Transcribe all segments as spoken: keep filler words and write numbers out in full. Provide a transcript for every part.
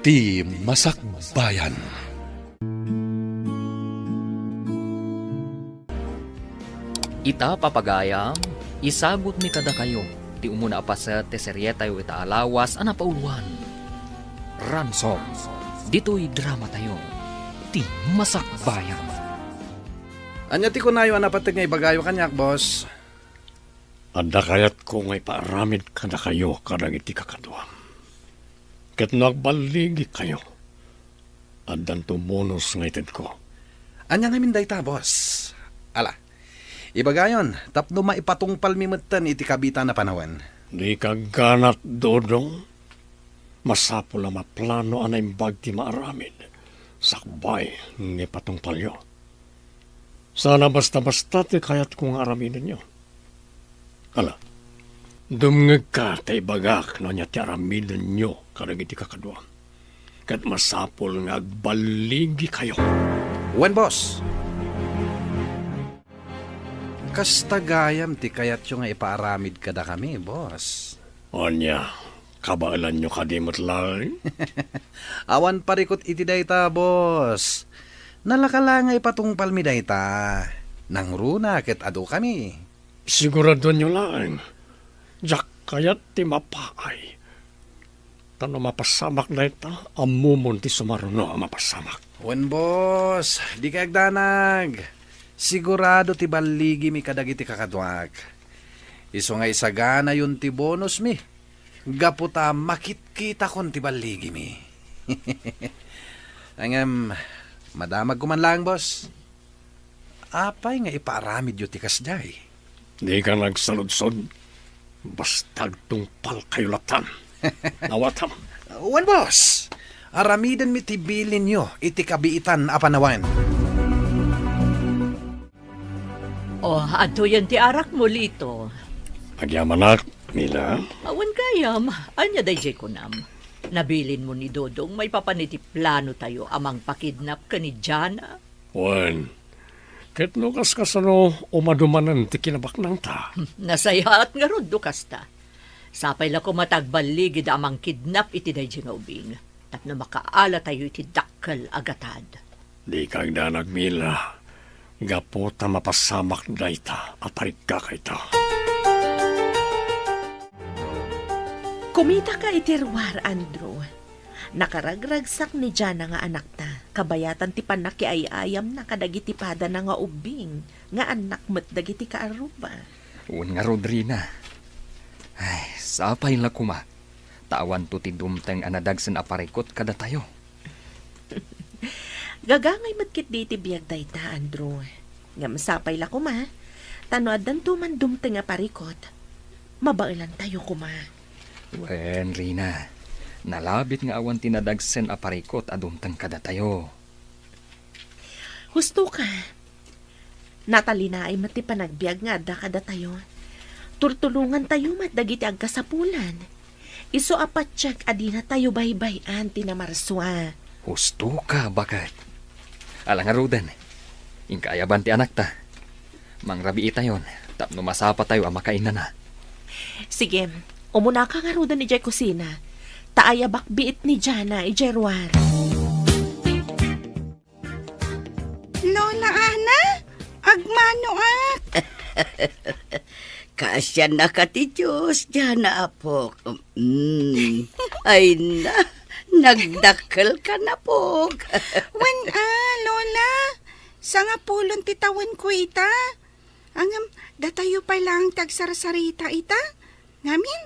Ti Masakbayan. Ita, papagayam, isagutmi kadakayo ti umuna a paset ti serietayo ita a lawas a napauloan, Ransom. Ditoy dramatayo, Ti Masakbayan. Ania ti kunayo a napateg nga ibagayo kaniak, boss? Adda kayatko nga ipaaramid kadakayo kadagiti kakaduam. Ket no agballigikayo, addanto bonus nga itedko. Ania ngamin dayta, boss? Ala, ibagayon tapno maipatungpalmi metten iti kabiitan a panawen. Dika agganat, Dodong. Masapul a maplano a naimbag ti maaramid sakbay nga ipatungpalyo. Saan a basta-basta ti kayatko nga aramidenyo. Ala, dumngegka ta ibagak no ania ti aramidenyo kadagiti kakaduam. Ket masapul nga agballigikayo. Wen, boss. Kasta gayam ti kayatyo nga ipaaramid kadakami, boss. Ania, kabaelanyo kadi met laeng? Awan parikut iti dayta, boss. Nalaka la nga ipatungpalmi dayta. Nangruna ket adukami. Siguradoanyo laeng, diak kayat ti mapaay. Ta no mapasamak dayta, ammomon ti sumaruno a mapasamak. Wen, boss, dika agdanag. Sigurado ti balligimi kadagiti kakaduak. Isu nga isaganayon ti bonusmi, gapu ta makitkitakon ti balligimi. Ngem, madamagko man laeng, boss. Apay nga ipaaramidyo ti kasdiay? Dika nagsaludsod. Basta agtungpalkayo lattan. Awatam. Wen, boss. Aramidenmi ti bilinyo iti kabiitan a panawen. O, adtoyen ti arakmo, Lito. Agyamanak, Mila. Awan gayam, ania daydiay kunam? Nabilinmo ni Dodong maipapan iti planotayo a mangpakidnap ken ni Jana? Wen, ket no kaskasano, umadu manen ti kinabaknangta. Nasayaat ngarud no kasta. Sapay la koma ta agballigida a mangkidnap iti daydiay nga ubing, tapno makaala tayo iti dakkel a gatad. Dika agdanag, Mila, gapu ta mapasamak dayta a parikkakayta. Kumitaka iti ruar, Andrew. Nakaragragsak ni Jana nga anakta, kabayatan ti pannakiay-ayamna kadagiti padana nga ubbing nga annak met dagiti kaarruba. Wen ngarud, Rina. Ay, sapay la koma ta awanto ti dumteng a nadagsen a parikut kadatayo. Gagangay met ketdi iti biag dayta, Andrew. Ngem sapay la koma, ta no addanto man dumteng a parikut, mabaelantayo koma. Wen, Rina, nalabit nga awan ti nadagsen a parikut a dumteng kadatayo. Husto ka. Natalinaay met ti panagbiag nga adda kadatayo. Tultulongantayo met dagiti agkasapulan. Isu a patiek a dinatayo baybay-an ti namarsua. Husto ka, baket. Ala ngaruden, inka ayaban ti anakta. Mangrabiitayon tapno masapatayo a makainnana. Sige, umunaka ngaruden idiay kusina. Ta ayabak biit ni Jana idiay ruar. Lola Ana, agmanoak. Kaasiannaka ti Dios, Jana, apok. Mm. Ay na, nagdakkelka, apok. Wen a, Lola, sangapulon ti tawenko ita. Ngem, datayo pay laeng ti agsarsarita ita. Ngamin,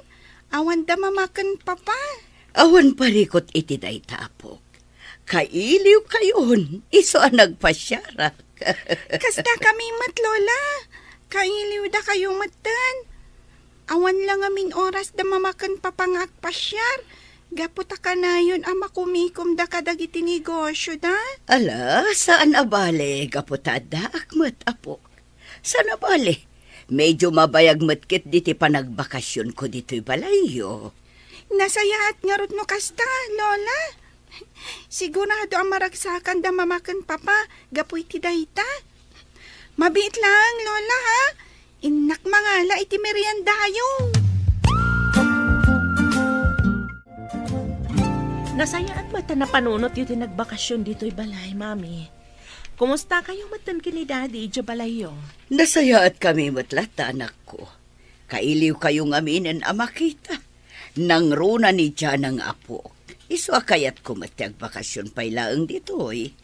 awan da mama ken papa. Awan parikut iti dayta, apok. Kailiwkayon, isu a nagpasiarak. Kasta kami met, Lola. Kailiwdakayo metten. Awan la ngamin oras da mama ken papa nga agpasiar, gapu ta kanayon a makumikomda kadagiti negosyoda. Ala, saan a bale, gapu ta addaak met, apok. Saan a bale, medio mabayag met ketdi ti panagbakasionko ditoy balayyo. Nasayaat ngarud no kasta, Lola. Sigurado a maragsakan da mama ken papa gapu iti dayta. Mabiit laeng, Lola, ha? Innak mangala iti meriendayo. Nasayaat met ta napanunotyo ti nagbakasyon ditoy balay, Mami. Kumustakayo metten ken ni Daddy idiay balayyo? Nasayaatkami met latta, anakko. Kailiwkayo ngaminen a makita. Nangruna ni Jana nga apok. Isu a kayatko met ti agbakasyon pay laeng ditoy.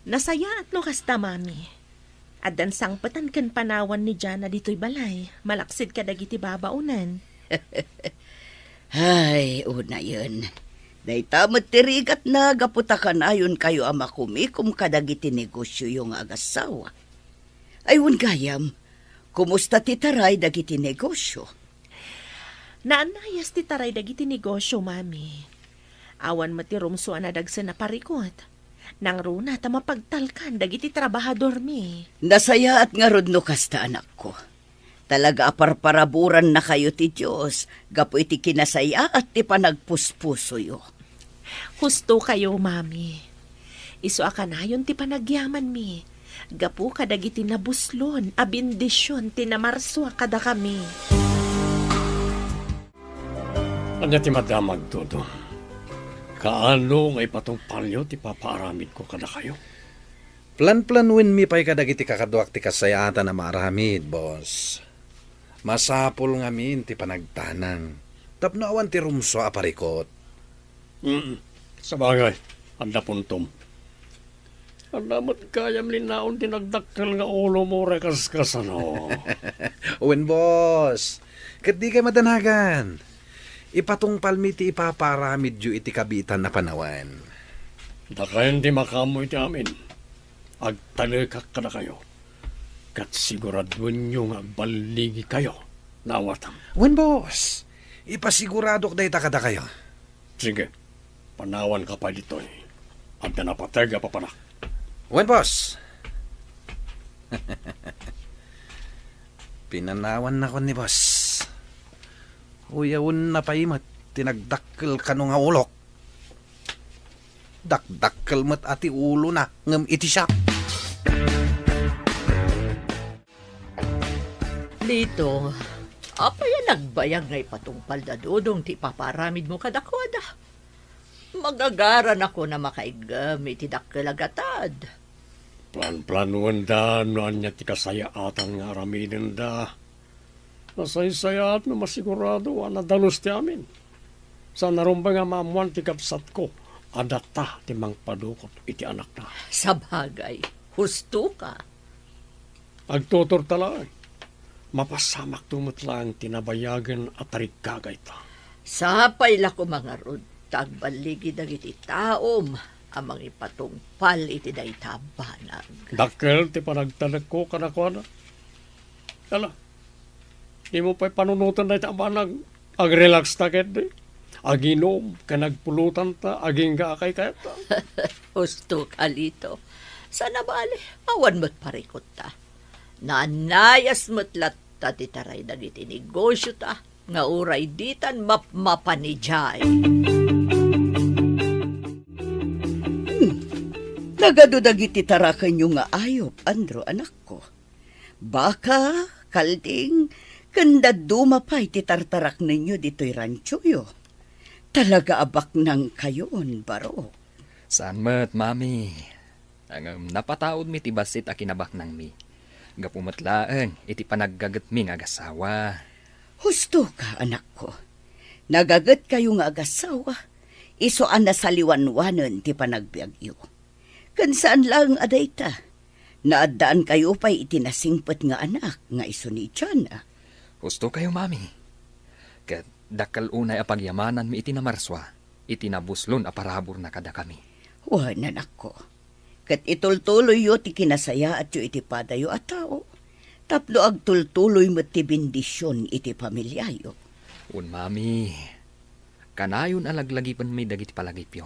Nasayaat no kasta, Mami. Addan sangpetan ken panawan ni Jana ditoy balay, malaksid kadagiti babaonen. Ay, unayen. Dayta met ti rigatna gapu ta kanayonkayo a makumikom kadagiti negosioyo nga agassawa. Ay, wen gayam, kumusta ti taray dagiti negosio? Naannayas ti taray dagiti negosio, Mami. Awan met ti rumsua a nadagsen a parikut. Nangruna ta mapagtalkan dagiti trabahadormi. Nasayaat ngarud no kasta, anakko. Talaga a parparaburannakayo ti Dios gapu iti kinasayaat ti panagpuspusoyo. Husto kayo, Mami. Isu a kanayon ti panagyamanmi, gapu kadagiti nabuslon a bendision ti namarsua kadakami. Ania ti madamag, Dodong? Kaano nga ipatungpalyo ti papaaramidko kadakayo? Planplanuenmi pay kadagiti kakaduak ti kasayaatan a maaramid, boss. Masapul ngamin ti panagtanang tapno awan ti rumsua a parikut. Mm. Sabagay, adda puntom. Adda met gayam linnaon ti nagdakkel nga ulomo, uray kaskasano. Wen, boss. Ket dikay madanagan. Ipatungpalmi ti ipapaaramidyo iti kabiitan a panawen. Dakayon ti makaammo iti amin. Agtalekak kadakayo, ket siguraduenyo nga agballigikayo. Naawatan? Wen, boss. Ipasiguradok dayta kadakayo. Sige, panawanka pay ditoy. Adda napateg a papanak. Wen, boss. Pinanawannakon ni boss. Uyawenna pay met ti nagdakkel kano nga ulok. Dakdakkel met a ti ulona ngem iti siak. Lito, apay a nagbayag nga ipatungpal da Dodong ti ipapaaramidmo kadakuada? Magagaranakon a makaiggem iti dakkel a gatad. Planplanuenda no ania ti kasayaatan nga aramidenda. Nasaysayaat no masigurado a nadalus ti amin. Saan a rumbeng a maammoan ti kabsatko a data ti mangpadukot iti anakna. Sabagay, hustoka. Agtuturta laeng. Mapasamakto met laeng ti nabayagen a tariggagayta. Sapay la koma ngarud ta agballigi dagiti taom a mangipatungpal iti dayta a banag. Dakkel ti panagtalekko kadakuada. Ala, dimo pay panunoten dayta a banag. Agrelaxta ketdi. Aginom ken agpulotanta agingga a kaykayatta. Hustoka, Lito. Saan a bale, awan met parikutta. Naannayas met latta ti taray dagiti negosiota nga uray ditan mapmapan idiay. Hmm. Nagadu dagiti tarakenyo nga ayup, Andrew, anakko. Baka, kalding, ken dadduma pay ti tartaraknenyo ditoy ranchoyo. Talaga a baknangkayon, baro. Saan met, Mami. Ngem napataudmi ti bassit a kinabaknangmi. Gapu met laeng iti panaggagetmi nga agassawa. Hustoka, anakko. Nagagetkayo nga agassawa, isu a nasaliwanwanen ti panagbiagyo. Ken saan laeng a dayta, naaddaankayo pay iti nasingpet nga anak nga isu ni Jana. Hustokayo, Mami. Ket dakkel unay a pagyamananmi iti namarsua, iti nabuslon a paraburna kadakami. Wen, anakko. Ket itultuloyyo ti kinasayaatyo iti padayo a tao, tapno agtultuloy met ti bendision iti familiayo. Wen, Mami. Kanayon a laglagipenmi dagiti palagipyo.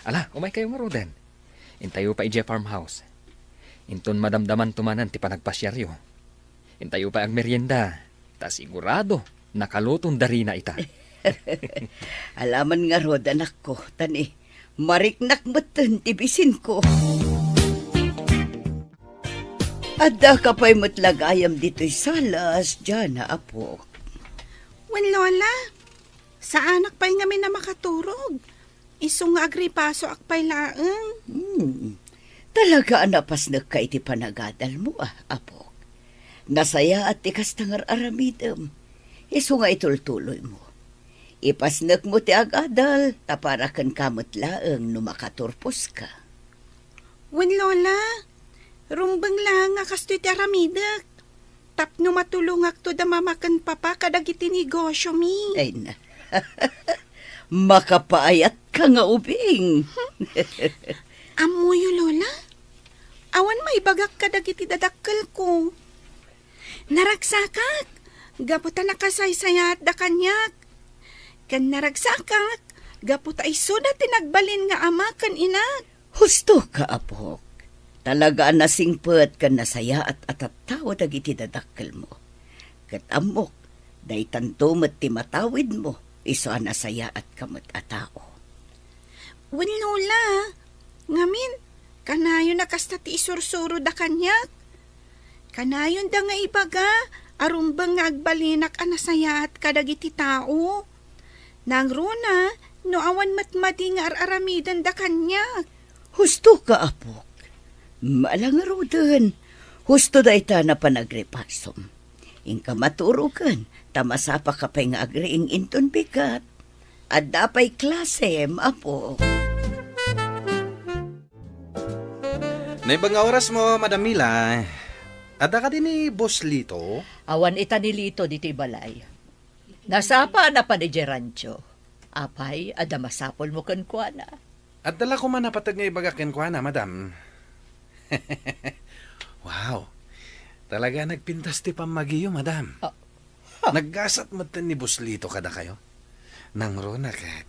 Ala, umaykayo ngaruden. Intayo pay idiay farmhouse. Inton madamdamanto manen ti panagpasiaryo. Intayo pay agmerienda, ta sigurado, nakaluton da Rina ita. Alaman ngarud, anakko, ta ni, mariknak metten ti bisinko. Addaka pay met la gayam ditoy salas, Jana, apok. Wen, Lola, saanak pay ngamin a makaturog. Isu nga agripasoak pay laeng. Hmm. Talaga a napasnekka iti panagadalmo, a, apok. Nasayaat ti kasta nga ar-aramidem. Isu nga itultuloymo. Ipasnekmo ti agadal, ta para kenka met laeng no makaturposka. Wen, Lola, rumbeng laeng a kastoy ti aramidek. Tapno matulongakto da mama ken papa kadagiti negosiomi. Ay na. Makapaayatka nga ubing. Ammoyo, Lola? Awan maibagak kadagiti dadakkelko. Naragsakak, gapu ta nakasaysayaatda kaniak. Ken naragsakak, gapu ta isuda ti nagbalin nga ama ken inak. Husto ka, apok. Talaga a nasingpet ken nasayaat a tattao dagiti dadakkelmo. Ket ammok, daytanto met ti matawidmo, isu a nasayaatka met a tao. Wen, Lola, ngamin, kanayon a kasta ti isursuroda kaniak. Kanayonda nga ibaga a rumbeng nga agbalinak a nasayaat kadagiti tao. Nangruna no awan met madi nga ar-aramidenda kaniak. Husto ka, apok. Ala ngaruden, husto dayta a panagripasom. Inka maturogen, ta masapaka pay nga agriing inton bigat. Adda pay klasem, apo. Naimbag nga orasmo, Madam Mila. Adda kadi ni Boss Lito? Awan ita ni Lito ditoy balay. Nasapa a napan idiay rancho. Apay, adda masapulmo kenkuana? Adda la koma napateg nga ibagak kenkuana, madam. Wow. Talaga nagpintas ti pammagiyo, madam. Ah. Naggasat metten ni Boss Lito kadakayo. Nangruna ket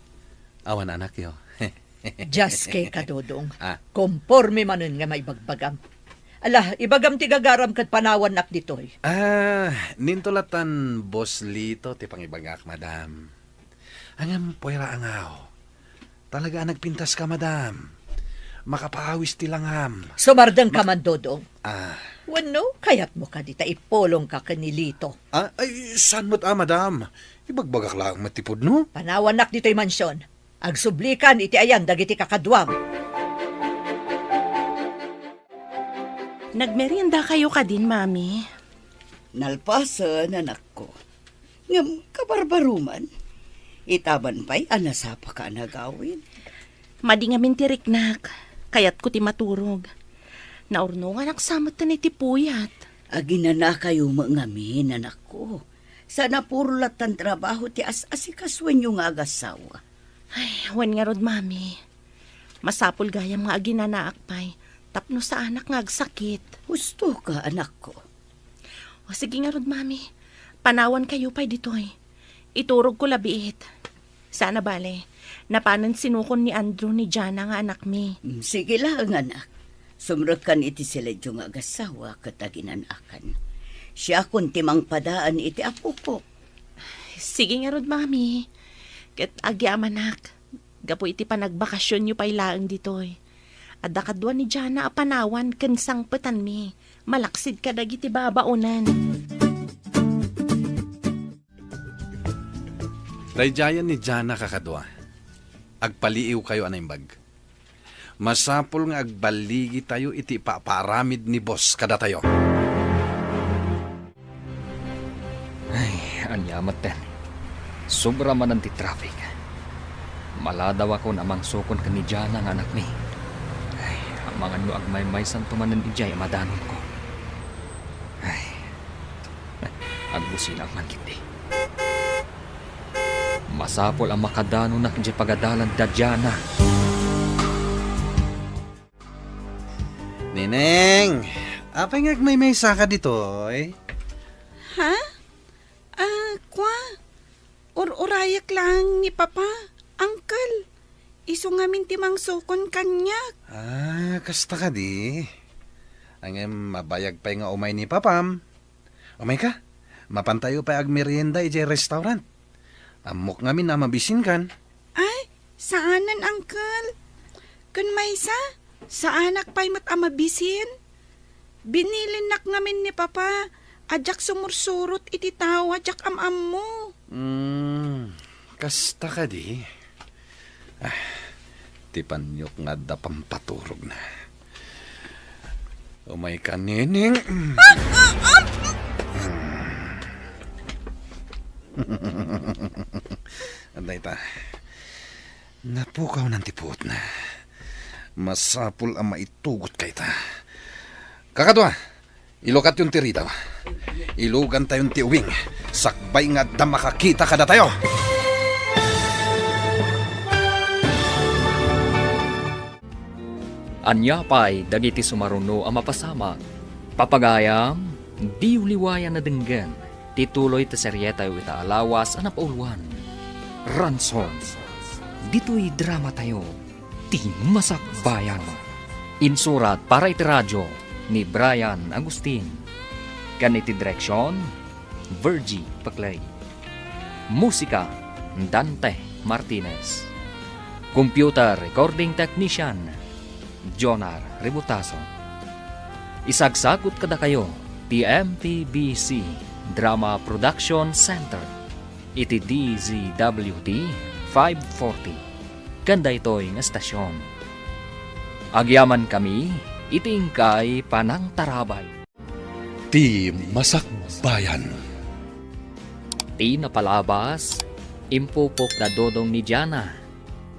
awan anakyo. Diaske ka, Dodong. Ah. Komporme manen nga maibagbagam. Ala, ibagam ti gagaram ket panawannak ditoy. Ah, ninto latan Boss Lito ti pangibagak, madam. Ngem, puera angaw. Talaga a nagpintaska, madam. Makapaawis ti langam. Sumardengka man, Dodong. Ah. Wenno, kayatmo kadi ta ipulongka ken ni Lito? Ah, ay, saan met a, madam? Ibagbagak laeng met ti pudno. Panawannak ditoy mansion. Agsublikan iti ayan dagiti kakaduam. Nagmeriendakayo kadin, Mami? Nalpasen, anakko. Ngem kabarbaruman, itaman pay a nasapaka a nagawid. Madi ngamin ti riknak, kayatko ti maturog. Naurnonganak sa metten iti puyat. Aginanakayo met ngamin, anakko. Saan a puro lattan trabaho ti as-asikasoenyo nga agassawa. Ay, wen ngarud, Mami. Masapul gayam nga aginanaak pay tapno saanak nga agsakit. Husto ka, anakko. O, sige ngarud, Mami. Panawankayo pay ditoy. Iturogko la biit. Saan a bale, napanen sinukon ni Andrew ni Jana nga anakmi. Mm, sige laeng, anak. Sumrekkan iti siledyo nga agassawa ket aginanakan. Siakon ti mangpadaan iti apokok. Sige ngarud, Mami. Ket agyamanak, gapu iti panagbakasionyo pay laeng ditoy. Adda kadua ni Jana a panawan ken sangpetanmi, malaksid kadagiti babaonen. Daydiayen ni Jana, kakadua. Agpaliiwkayo a naimbag. Masapul nga agballigitayo iti ipapaaramid ni boss kadatayo. Ay, ania metten. Sobra manen ti traffic. Maladawakon a mangsukon ken ni Jana nga anakmi. Ay, amangan no agmaymaysanto manen idiay a madanonko. Ay, agbusinaak man ketdi. Masapul a makadanonak idiay pagadalan da Jana. Neneng, apay nga agmaymaysaka ditoy? Ha? Ah, kua, ur-urayek laeng ni Papa, Uncle. Isu ngamin ti mangsukon kaniak. Ah, kasta kadi. Ngem mabayag pay nga umay ni Papam. Umayka, mapantayo pay agmerienda idiay restaurant. Ammok ngamin a mabisinkan. Ay, saanen, Uncle. Ken maysa, saanak pay met a mabisin. Binilinnak ngamin ni Papa a diak sumursurot iti tao a diak am-ammo. Hmm, kasta kadi. Ah, Ti paniok nga adda pampaturogna. Umayka, Neneng. Dayta. Napukawnan ti puotna. Masapul a maitugot kayta. Kakadua, ilukatyon ti ridaw. Ilugantayon ti uwing. Sakbay nga adda makakita kadatayo. Ania pay dagiti sumaruno a mapasamak? Papagayam, diyo liwayan a denggen ti tuloy ti serietayo ita a lawas a napauluan, Ransom. Ditoy dramatayo, ti Masakbayan. Insurat para iti radio ni Brian Agustin. Ken iti direksion, Virgie Paclay. Musika, Dante Martinez. Computer Recording Technician, Jonar Rebutaso. Isagsagut kadakayo ti M P B C Drama Production Center iti D Z W T five forty, ken daytoy nga estasion. Agyamankami iti inkay panangtarabay. Ti Masakbayan. Ti napalabas, impupok da Dodong ni Diana.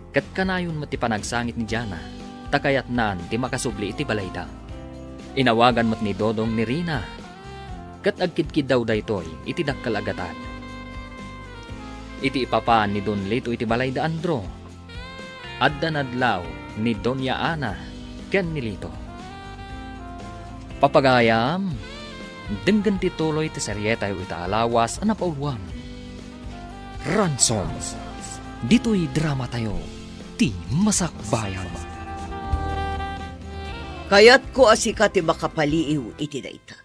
Ket kanayon met ti panagsangit ni Diana, ta kayatnan ti makasubli iti balayda. Inawagan met ni Dodong ni Rina, ket agkidkiddaw daytoy iti dakkel a gatad. Iti ipapan ni Don Lito iti balayda Andro, adda nadlaw ni Doña Ana ken ni Lito. Papagayam, denggen ti tuloy ti serietayo ita a lawas a napauluan, Ransom. Ditoy dramatayo, ti Masakbayan. Kayatko a sika ti makapaliiw iti dayta.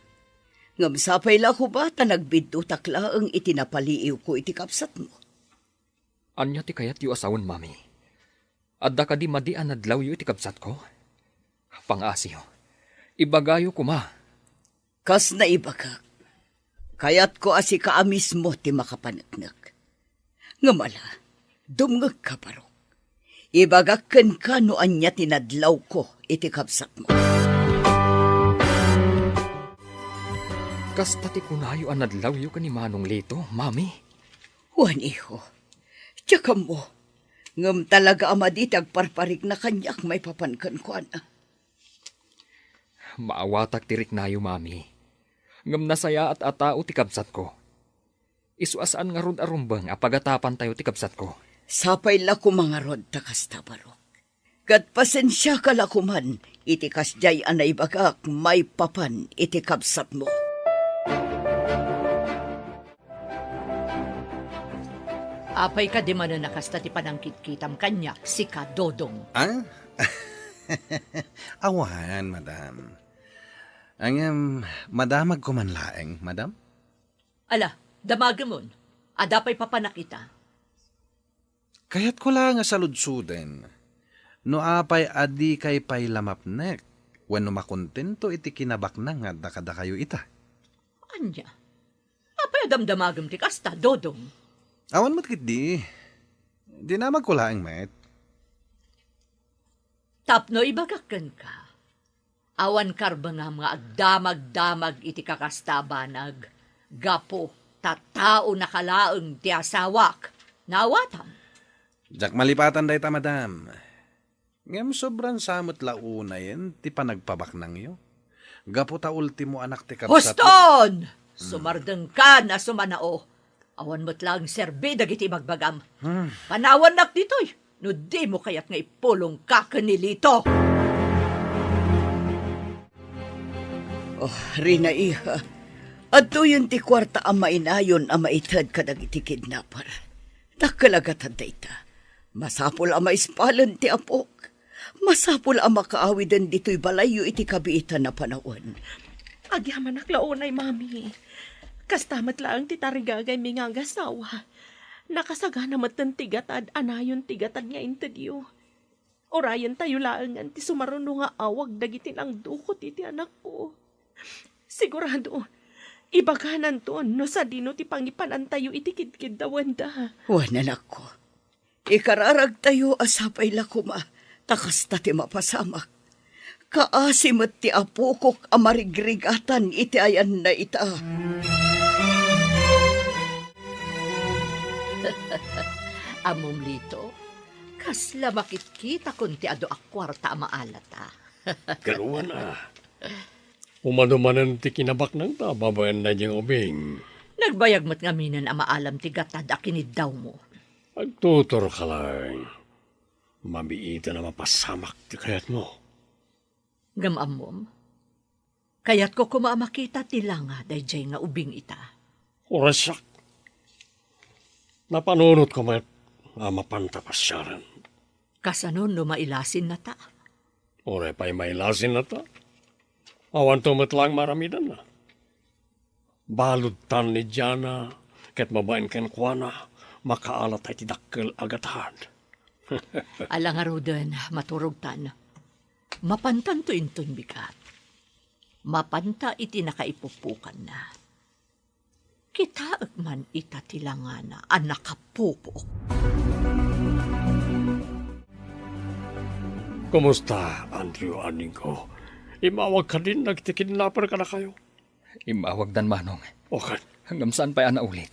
Ngem sapay la koma ta nagbiddutak laeng iti napaliiwko iti kabsatmo. Ania ti kayatyo a sawen, Mami? Adda kadi madi a nadlawyo iti kabsatko? Pangasiyo, ibagayo koma. Kas naibagak, kayatko a sika a mismo ti makapaneknek. Ngem ala, dumngegka, Barok. Ibagak kenka no ania ti nadlawko iti kabsatmo. Kasta ti kunayo a nadlawyo ken ni Manong Lito, Mami? Wen, iho. Diak ammo. Ngem talaga a madi ti agparparikna kaniak maipapan kenkuana. Maawatak ti riknayo, Mami. Ngem nasayaat a tao ti kabsatko. Isu a saan ngarud a rumbeng a pagatapantayo ti kabsatko. Sapay la koma ngarud ta kasta, Barok. Ket pasensiaka la koman iti kasdiay a naibagak maipapan iti kabsatmo. Apay kadi manen a kasta ti panangkitkitam kaniak, sika, Dodong? Ah? Awan, madam. Ngem, madamagko man laeng, madam? Ala, damagemon. Adda pay papanak ita? Kayatko la nga saludsoden no apay a dikay pay la mapnek wenno makontento iti kinabaknang nga adda kadakayo ita. Ania? Apay a damdamagem ti kasta, Dodong? Awan met ketdi. Dinamagko laeng met. Tapno ibagak kenka, awan karbengam nga agdamagdamag iti kakasta a banag, gapu ta taonaka laeng ti asawak. Naawatam? Diak malipatan dayta, madam. Ngem sobran sa met la unayen ti panagpabaknangyo. Gapu ta ultimo anak ti kabsat. Huston! Hmm. Sumardengkan a sumanao. Awan met laeng serbi dagiti ibagbagam. Hmm. Panawannak ditoy no dimo kayat nga ipulongka ken ni Lito. Oh, Rina, iha, adtoyen ti kuarta a mainayon a maited kadagiti kidnapper. Dakkel a gatad dayta. Masapul a maispalen ti apok. Masapul a makaawiden ditoy balayyo iti kabiitan a panawen. Agyamanak la unay, Mami. Kasta met laeng ti tarigagaymi nga agasawa. Nakasagana metten ti gatad a nayon ti gatad nga intedyo. Urayentayo laengen ti sumaruno nga awag dagiti nangdukot iti anakko. Sigurado, ibagananton no sadino ti pangipanantayo iti kidkiddawenda. Wen, anakko, ikararagtayo a sapay la koma Ta kasta ti mapasamak, kaasi met ti apokok a marigrigatan iti ayanna ita. Ammom, Lito, kasla makitkitakon ti adu a kuarta a maalata. Karuana. Umadu manen ti kinabaknangta babaen daydiay nga ubing. Nagbayag met ngaminen a maalam ti gatad a kiniddawmo. Agtuturka laeng. Mabiiten a mapasamak ti kayatmo. Ngem ammom, kayatko koma a makita ti langa daydiay nga ubing ita. Uray siak. Napanunotko met a mapanta pasiaren. Kasano no mailasinnata? Uray pay mailasinnata. Awanto met laeng maaramidenna. Baludtan ni Diana, ket babaen kenkuana, makaalatay ti dakkel a gatad. Ala ngaruden, maturogtan. Mapantanto inton bigat. Mapanta iti nakaipupukanna. Kitaek man ita ti langana a nakapupok. Kumusta, Andrew, aningko? Immawag kadin dagiti kidnapper kadakayo? Immawagdan, Manong. O ket? Ngem saan pay a naulit.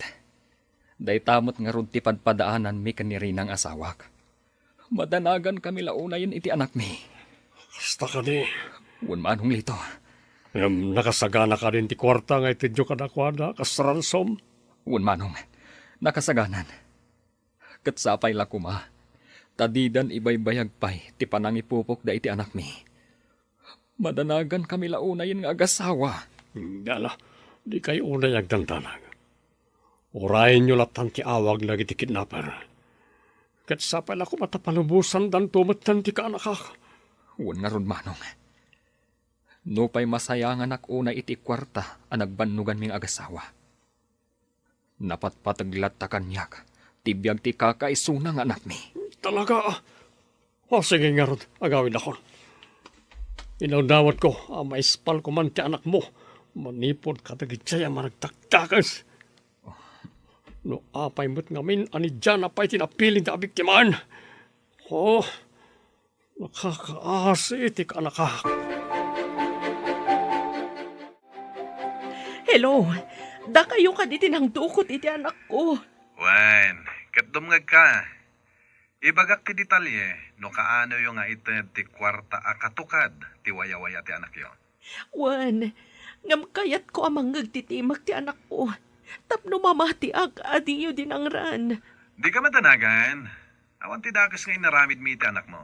Dayta met ngarud ti padpadaananmi ken ni Rina nga asawak. Madanagankami la unayen iti anakmi. Kasta kadi? Wen, Manong Lito. Ngem nakasagana kadin ti kuarta nga itedyo kadakuada kas ransom? Wen, Manong. Nakasaganan. Ket sapay la koma, ta didan ibaybayag pay ti panangipupokda iti anakmi. Madanagankami la unayen nga agasawa. Ala, dikay unay agdandanag. Urayenyo latan ti awag dagiti kidnapper. Ket sapay la koma ta palubosandanto metten ti kaanakak. Wen ngarud, Manong. Nupay masayanganak unay iti kuarta a nagbannoganmi nga agasawa, napatpateg latta kaniak ti biag ti kakaisuna nga anakmi. Talaga? O, sige ngarud, agawidakon. Inawdawatko a maispalko man ti anakmo manipud kadagiti a managdakdakes. No apay met ngamin a ni Diana pay ti napili nga abiktimaan. O, nakakaasi ti kaanakak. Hello, dakayo kadi ti nangdukot iti anakko? Wen, ket dumngegka. Ibagak ti detalye no kaanoyo nga ited ti kuarta a katukad ti wayawaya ti anakyo. Wen, ngem kayatko a mangngeg ti timek ti anakko tapno mamatiak a diyo dinangran. Dika madanagan. Awan ti dakes nga inaramidmi iti anakmo.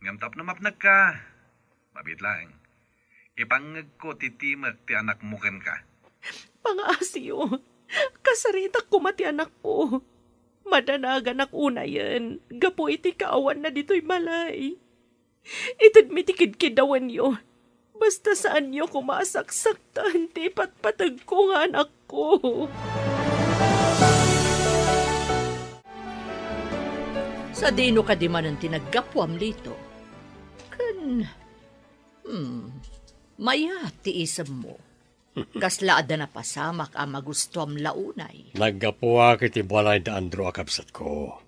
Ngem tapno mapnekka, mabiit laeng. Ipangngegko ti timek ti anakmo kenka. Pangaasiyo, kasaritak koma ti anakko. Madanaganak unayen gapu iti kaawanna ditoy balay. Itedmi ti kidkiddawenyo. Basta saanyo koma a saksaktan ti ipatpategko nga anakko. Sadino kadi manen ti naggapuam, Lito? Ken, hmm, mayat ti isemmo. Kasla adda napasamak a magustuam la unay. Naggapuak iti balay da Andrew a kabsatko.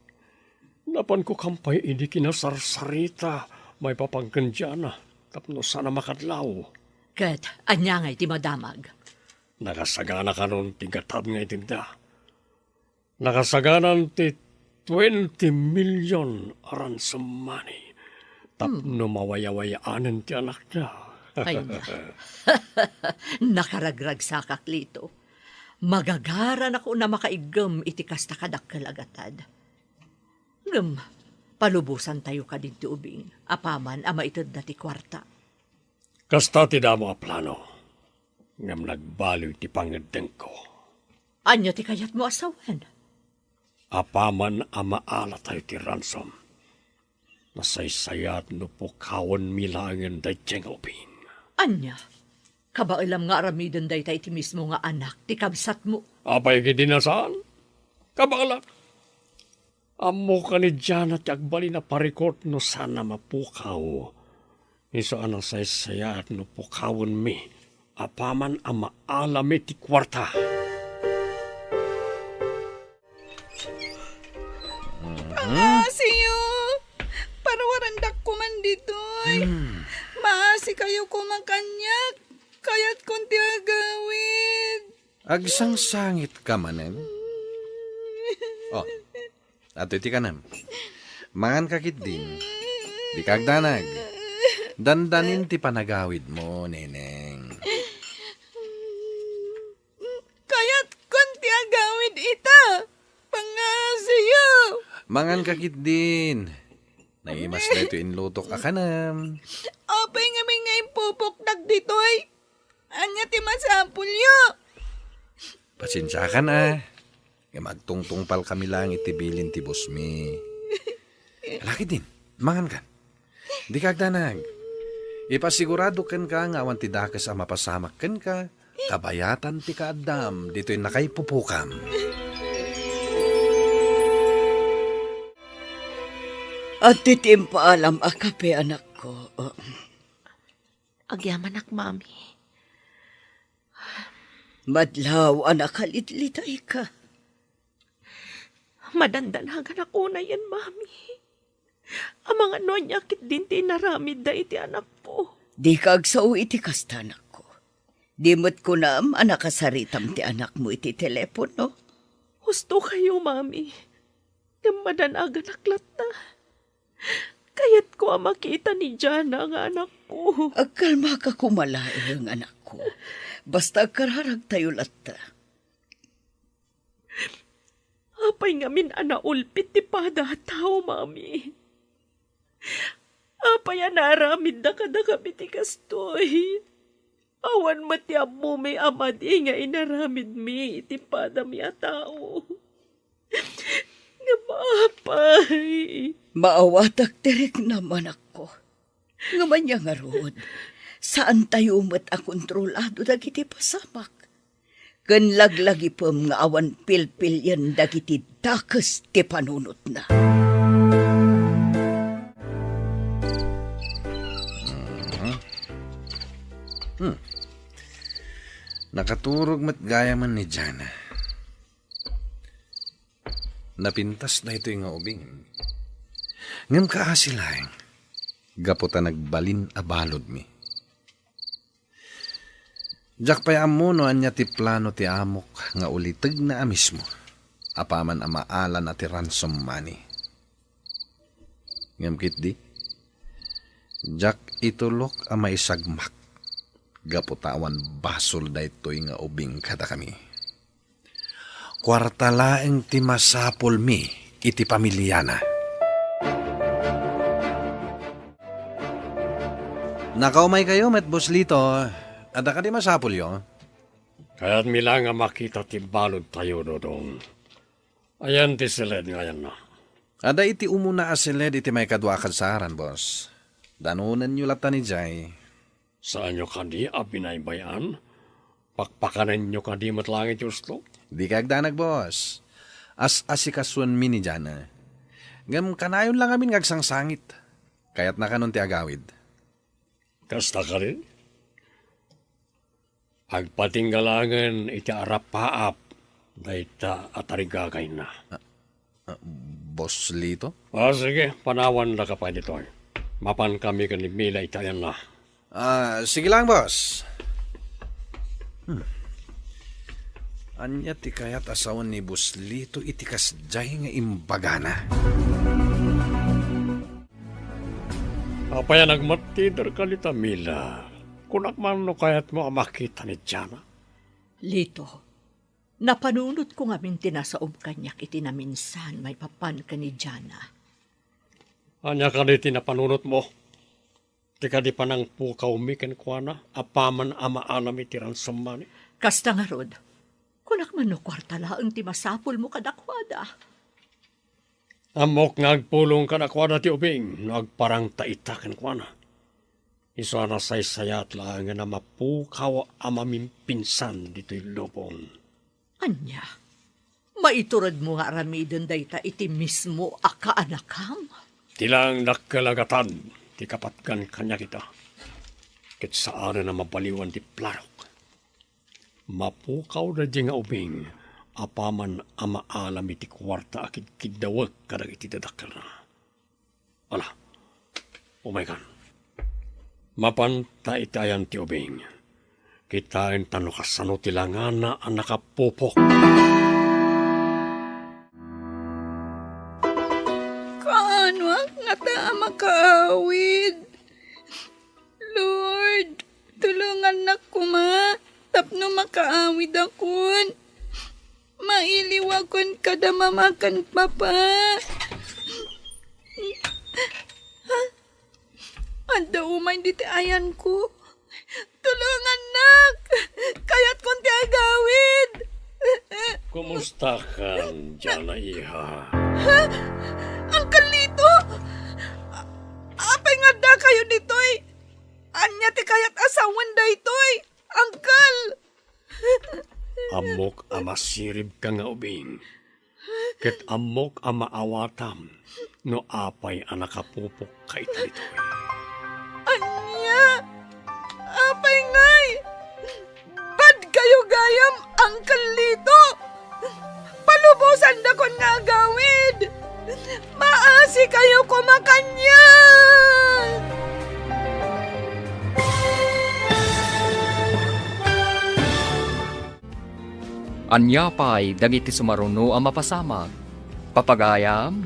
Napanko kampay idi kinasarsarita maipapan ken Diana tapno saan a makadlaw. Ket ania ngay ti madamag? Nakasagana kanon ti gatad nga itedda. Nakasaganan ti twenty million a ransom money tapno mawayawayaanen ti anakda. Ay, na. Nakaragragsakak, Lito. Magagaranak una makaiggem iti kasta kadakkel a gatad. Ngem, palubosantayo kadin ti ubing, apaman a maitedda ti kuarta. Kasta ti damo a plano, ngem nagbaliw ti pangngeddengko. Ania ti kayatmo a sawen? Apaman a maalatayo ti ransom, nasaysayaat no pukawenmi laengen daydiay nga ubing. Ania? Kabaelam nga aramiden dayta iti mismo nga anak ti kabsatmo? Apay ketdi a saan? Kabaelak. Ammok a ni Diana ti agbalin a parikut no saan a mapukaw. Isu a nasaysayaat no pukawenmi apaman a maalami ti kuarta. Pangasiyo! Parawaranda ditoy. Hmm. Maasikayo koma kaniak. Kayatkon ti agawid. Agsangsangitka manen? Oh, adtoy ti kanem. Manganka ketdin. Dika agdanag. Dandanin ti panagawidmo, Neneng. Kayatkon ti agawid ita. Pangngasiyo. Manganka ketdin. Naimas daytoy inlutok a kanem. Apay ngamin nga impupoktak ditoy? Ania ti masapulyo? Pasensiakan a. Ngem agtungtungpalkami laeng iti bilin ti bosmi. Ala ketdin, mangankan. Dika agdanag. Ipasigurado kenka nga awan ti dakes a mapasamak kenka, kabayatan ti kaaddam ditoy nakaipupokam. Adtoy ti impaalam a kape, anakko. Agyamanak, Mami. Madlaw a nakalitlitayka. Madandanaganak unayen, Mami. Amangan no ania ketdin ti inaramidda iti anakko. Dika agsao iti kasta, anakko. Di met kunam a nakasaritam ti anakmo iti telepono. Husto kayo, Mami. Ngem madanaganak latta. Kayatko a makita ni Jana nga anakko. Agkalmaka koma laeng, anakko. Basta agkararagtayo latta. Apay ngamin a naulpit ti pada a tao, Mami? Apay a naaramidda kadakami ti kastoy? Awan met ti ammomi a madi nga inaramidmi iti padami a tao. Ngem apay? Maawatak ti riknam, anakko. Ngem ania ngarud, saantayo met a kontrolado dagiti pasamak. Ken laglagipem nga awan pilpilien dagiti dakes ti panunotna. Mhm. Hmm. Nakaturog met gayamen ni Jana. Napintas daytoy nga ubing. Ngem kaasi laeng, gapu ta nagbalin a baludmi. Diak pay ammo no ania ti plano ti amok nga ulitegna a mismo, apaman a maalana ti ransom money. Ngem ketdi, diak itulok a maisagmak, gapu ta awan basol daytoy nga ubing kadakami. Kuarta laeng ti masapulmi iti pamiliana. Nakaumaykayo met, Boss Lito. Adda kadi masapulyo? Kayatmi laeng a makita ti baludtayo, Dodong. Ayan ti siled nga ayanna. Adda iti umuna a siled iti maikadua a kadsaran, boss. Danonenyo latta ni Jay. Saanyo kadi a binaybay-an? Pakpakanenyo kadi met laeng iti usto? Dika agdanag, boss. As-asikasuenmi ni Jana. Ngem kanayon lang amin nga agsangsangit. Kayatna kanon ti agawid. Kasta kadi? Agpatingga laengen iti arapaap dayta a tarigagayna. Ah, ah, Boss Lito? Ah, sige, panawandaka pay ditoy. Mapankami ken ni Mila iti ayanna. Ah, sige lang, boss. Hmm. Ania ti kayat a sawen ni Boss Lito iti kasdiay nga imbagana? Apay a nagmattiderka dita, Mila? Kunak man no kayatmo a makita ni Jana. Lito, napanunotko ngamin ti nasaom kaniak iti naminsan maipapan ken ni Jana. Ania kadi ti napanunotmo? Ti kadi panangpukawmi kenkuana apaman a maalam iti ransom money? Kasta ngarud, kunak man no kuarta laeng ti masapulmo kadakuada. Ammok nga agpulong kadakuada ti ubing no agparangta ita kenkuana. Isu a nasaysayat laengen a mapukaw a mamimpinsan ditoy lubong. Ania? Maituredmo nga aramiden dayta iti mismo a kaanakam? Ti laeng dakkel a gatad ti kapatgan kaniak ita. Ket saanen a mabaliwan ti planok. Mapukaw daydiay nga ubing apaman a maalam iti kuarta a kidkiddawek kadagiti dadakkelna. Ala, Umaykan. Mapanta iti ayan ti ubing. Kitaenta no kasano ti langana a nakapupok. Kaanoak ngata a makaawid? Lord, tulongannak koma tapno makaawidakon. Mailiwakon kada mama ken papa. Adda umay diti ayanko. Tulongannak! Kayatkon ti agawid! Kumustakan, Jana, iha? Ha? Uncle Lito! A-, apay nga addakayo ditoy? Ania ti kayat a sawen daytoy, Uncle? Ammok a masiribka nga ubing, ket ammok a maawatam no apay a nakapupokka ita ditoy. Ania? Apay ngay? Bad kayo gayam, Uncle Lito! Palubosandakon nga agawid! Maasi kayo koma kaniak! Ania pay dagiti sumaruno a mapasamak? Papagayam,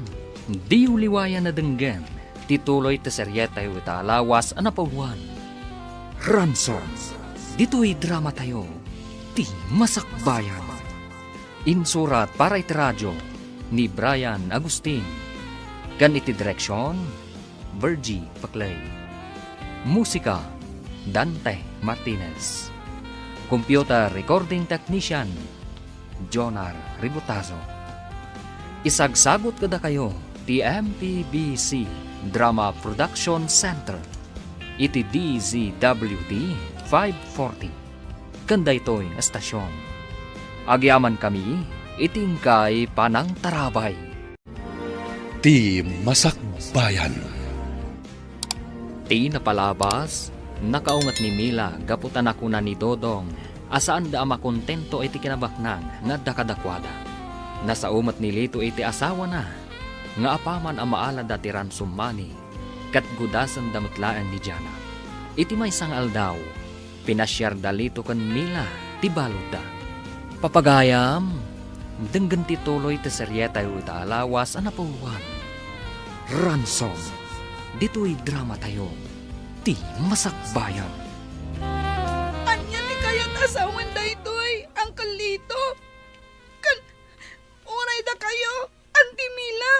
diyo liwayan a denggen ti tuloy ti serietayo ita a lawas a napauluan, Ransom. Ditoy dramatayo, ti Masakbayan. Insurat para iti radio ni Brian Agustin, ken iti direksion, Virgie Paclay. Musika, Dante Martinez. Computer recording technician, Jonar Ributazo. Isagsagut kadakayo ti M P B C Drama Production Center iti D Z W T five forty. Ken daytoy nga estasion, agyamankami iti inkay panangtarabay. Ti Masakbayan. Ti napalabas, nakaunget ni Mila gapu ta nakuna ni Dodong a saanda a makontento iti kinabaknang nga adda kadakuada. Nasao met ni Lito iti asawana nga apaman a maalada ti ransom money ket gudasenda met laeng ni Jana. Iti maysa nga aldaw, pinasiarda Lito ken Mila ti baludda. Papagayam, denggen ti tuloy ti serietayo ita a lawas a napauluan, Ransom. Ditoy dramatayo, ti Masakbayan. Ania ti kayat a sawen daytoy, Uncle Lito? Ken uray dakayo, Auntie Mila?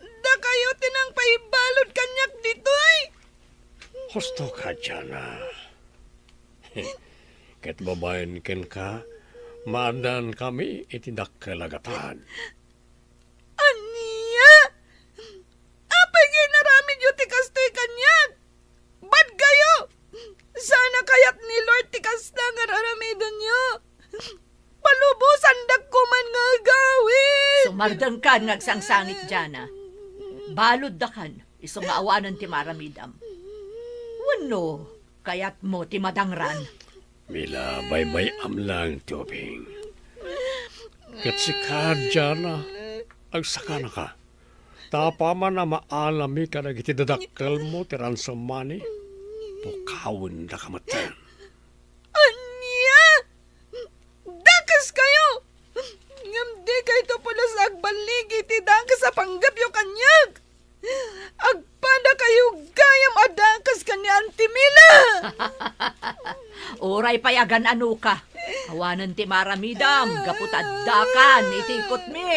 Dakayo ti nangpaibalud kaniak ditoy. Husto ka, Jana. Ket babaen kenka, maaddankami iti dakkel a gatad. Ania? Apay nga inaramidyo ti kastoy kaniak? Bad kayo! Saan a kayat ni Lord ti kasta nga ar-aramidenyo. Palubosandak koman nga agawid! Sumardengkan nga agsangsangit, Jana. Baluddakan, isu nga awanen ti maaramidam. Wenno, kayatmo ti madangran? Mila, baybay-am lang ti ubing. Ket sika, Jana, agsakanaka. Ta apaman a maalami kadagiti dadakkelmo ti ransom money, pukawendaka metten. Ania? Dakaskayo! Ngem dikayto pulos agballigi iti dakes a panggepyo kaniak! Agpadakayo gayam a dakes ken ni Auntie Mila! Uray pay agan-anoka, awanen ti maaramidam gapu ta addakan iti ikutmi.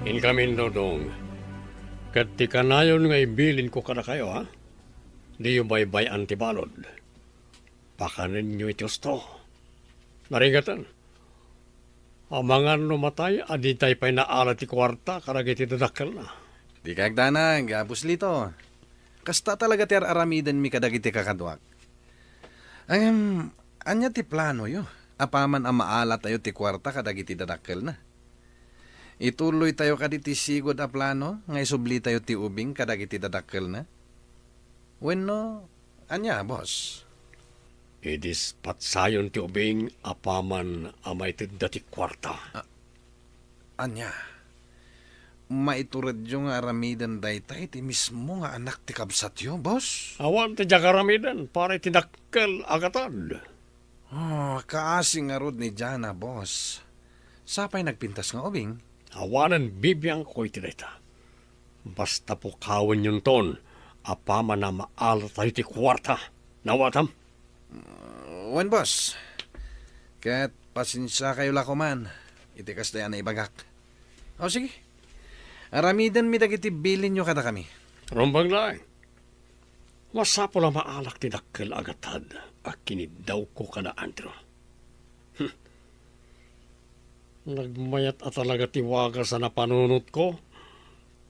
Inkamin, Dodong, ket ti kanayon nga ibilinko kadakayo, a, diyo baybay-an ti balud. Pakanenyo iti husto. Naringatan, amangan no matay a ditay pay naala ti kuarta kadagiti dadakkelna. Dika agdanag, Apostolito. Kasta talaga ti ar-aramidenmi kadagiti kakaduak. Ngem, ania ti planoyo apaman a maalatayo ti kuarta kadagiti dadakkelna? Ituloytayo kadi ti sigud a plano nga isublitayo ti ubing kadagiti dadakkelna? Wenno, ania, boss? Idispatsayon ti ubing apaman a maitedda ti kuarta. A-, ania? maituredyo nga aramiden dayta iti mismo nga anak ti kabsatyo, boss? Awan ti diak aramiden para iti dakkel a gatad. Oh, kaasi ngarud ni Jana, boss. Sapay nagpintas nga ubing? Awanen bibiangko iti dayta. Basta pukawenyonton, apaman a maalatayo ti kuarta. Nawatam? Wen, boss. Ket pasensiakayo la koman iti kasdiay a naibagak. O, sige. Aramidenmi dagiti bilinyo kadakami. Rumbeng laeng. Masapul a maalak ti dakkel a gatad a kiniddawko kada Andrew. Hmm. Nagmayat a talaga ti wagas a napanunotko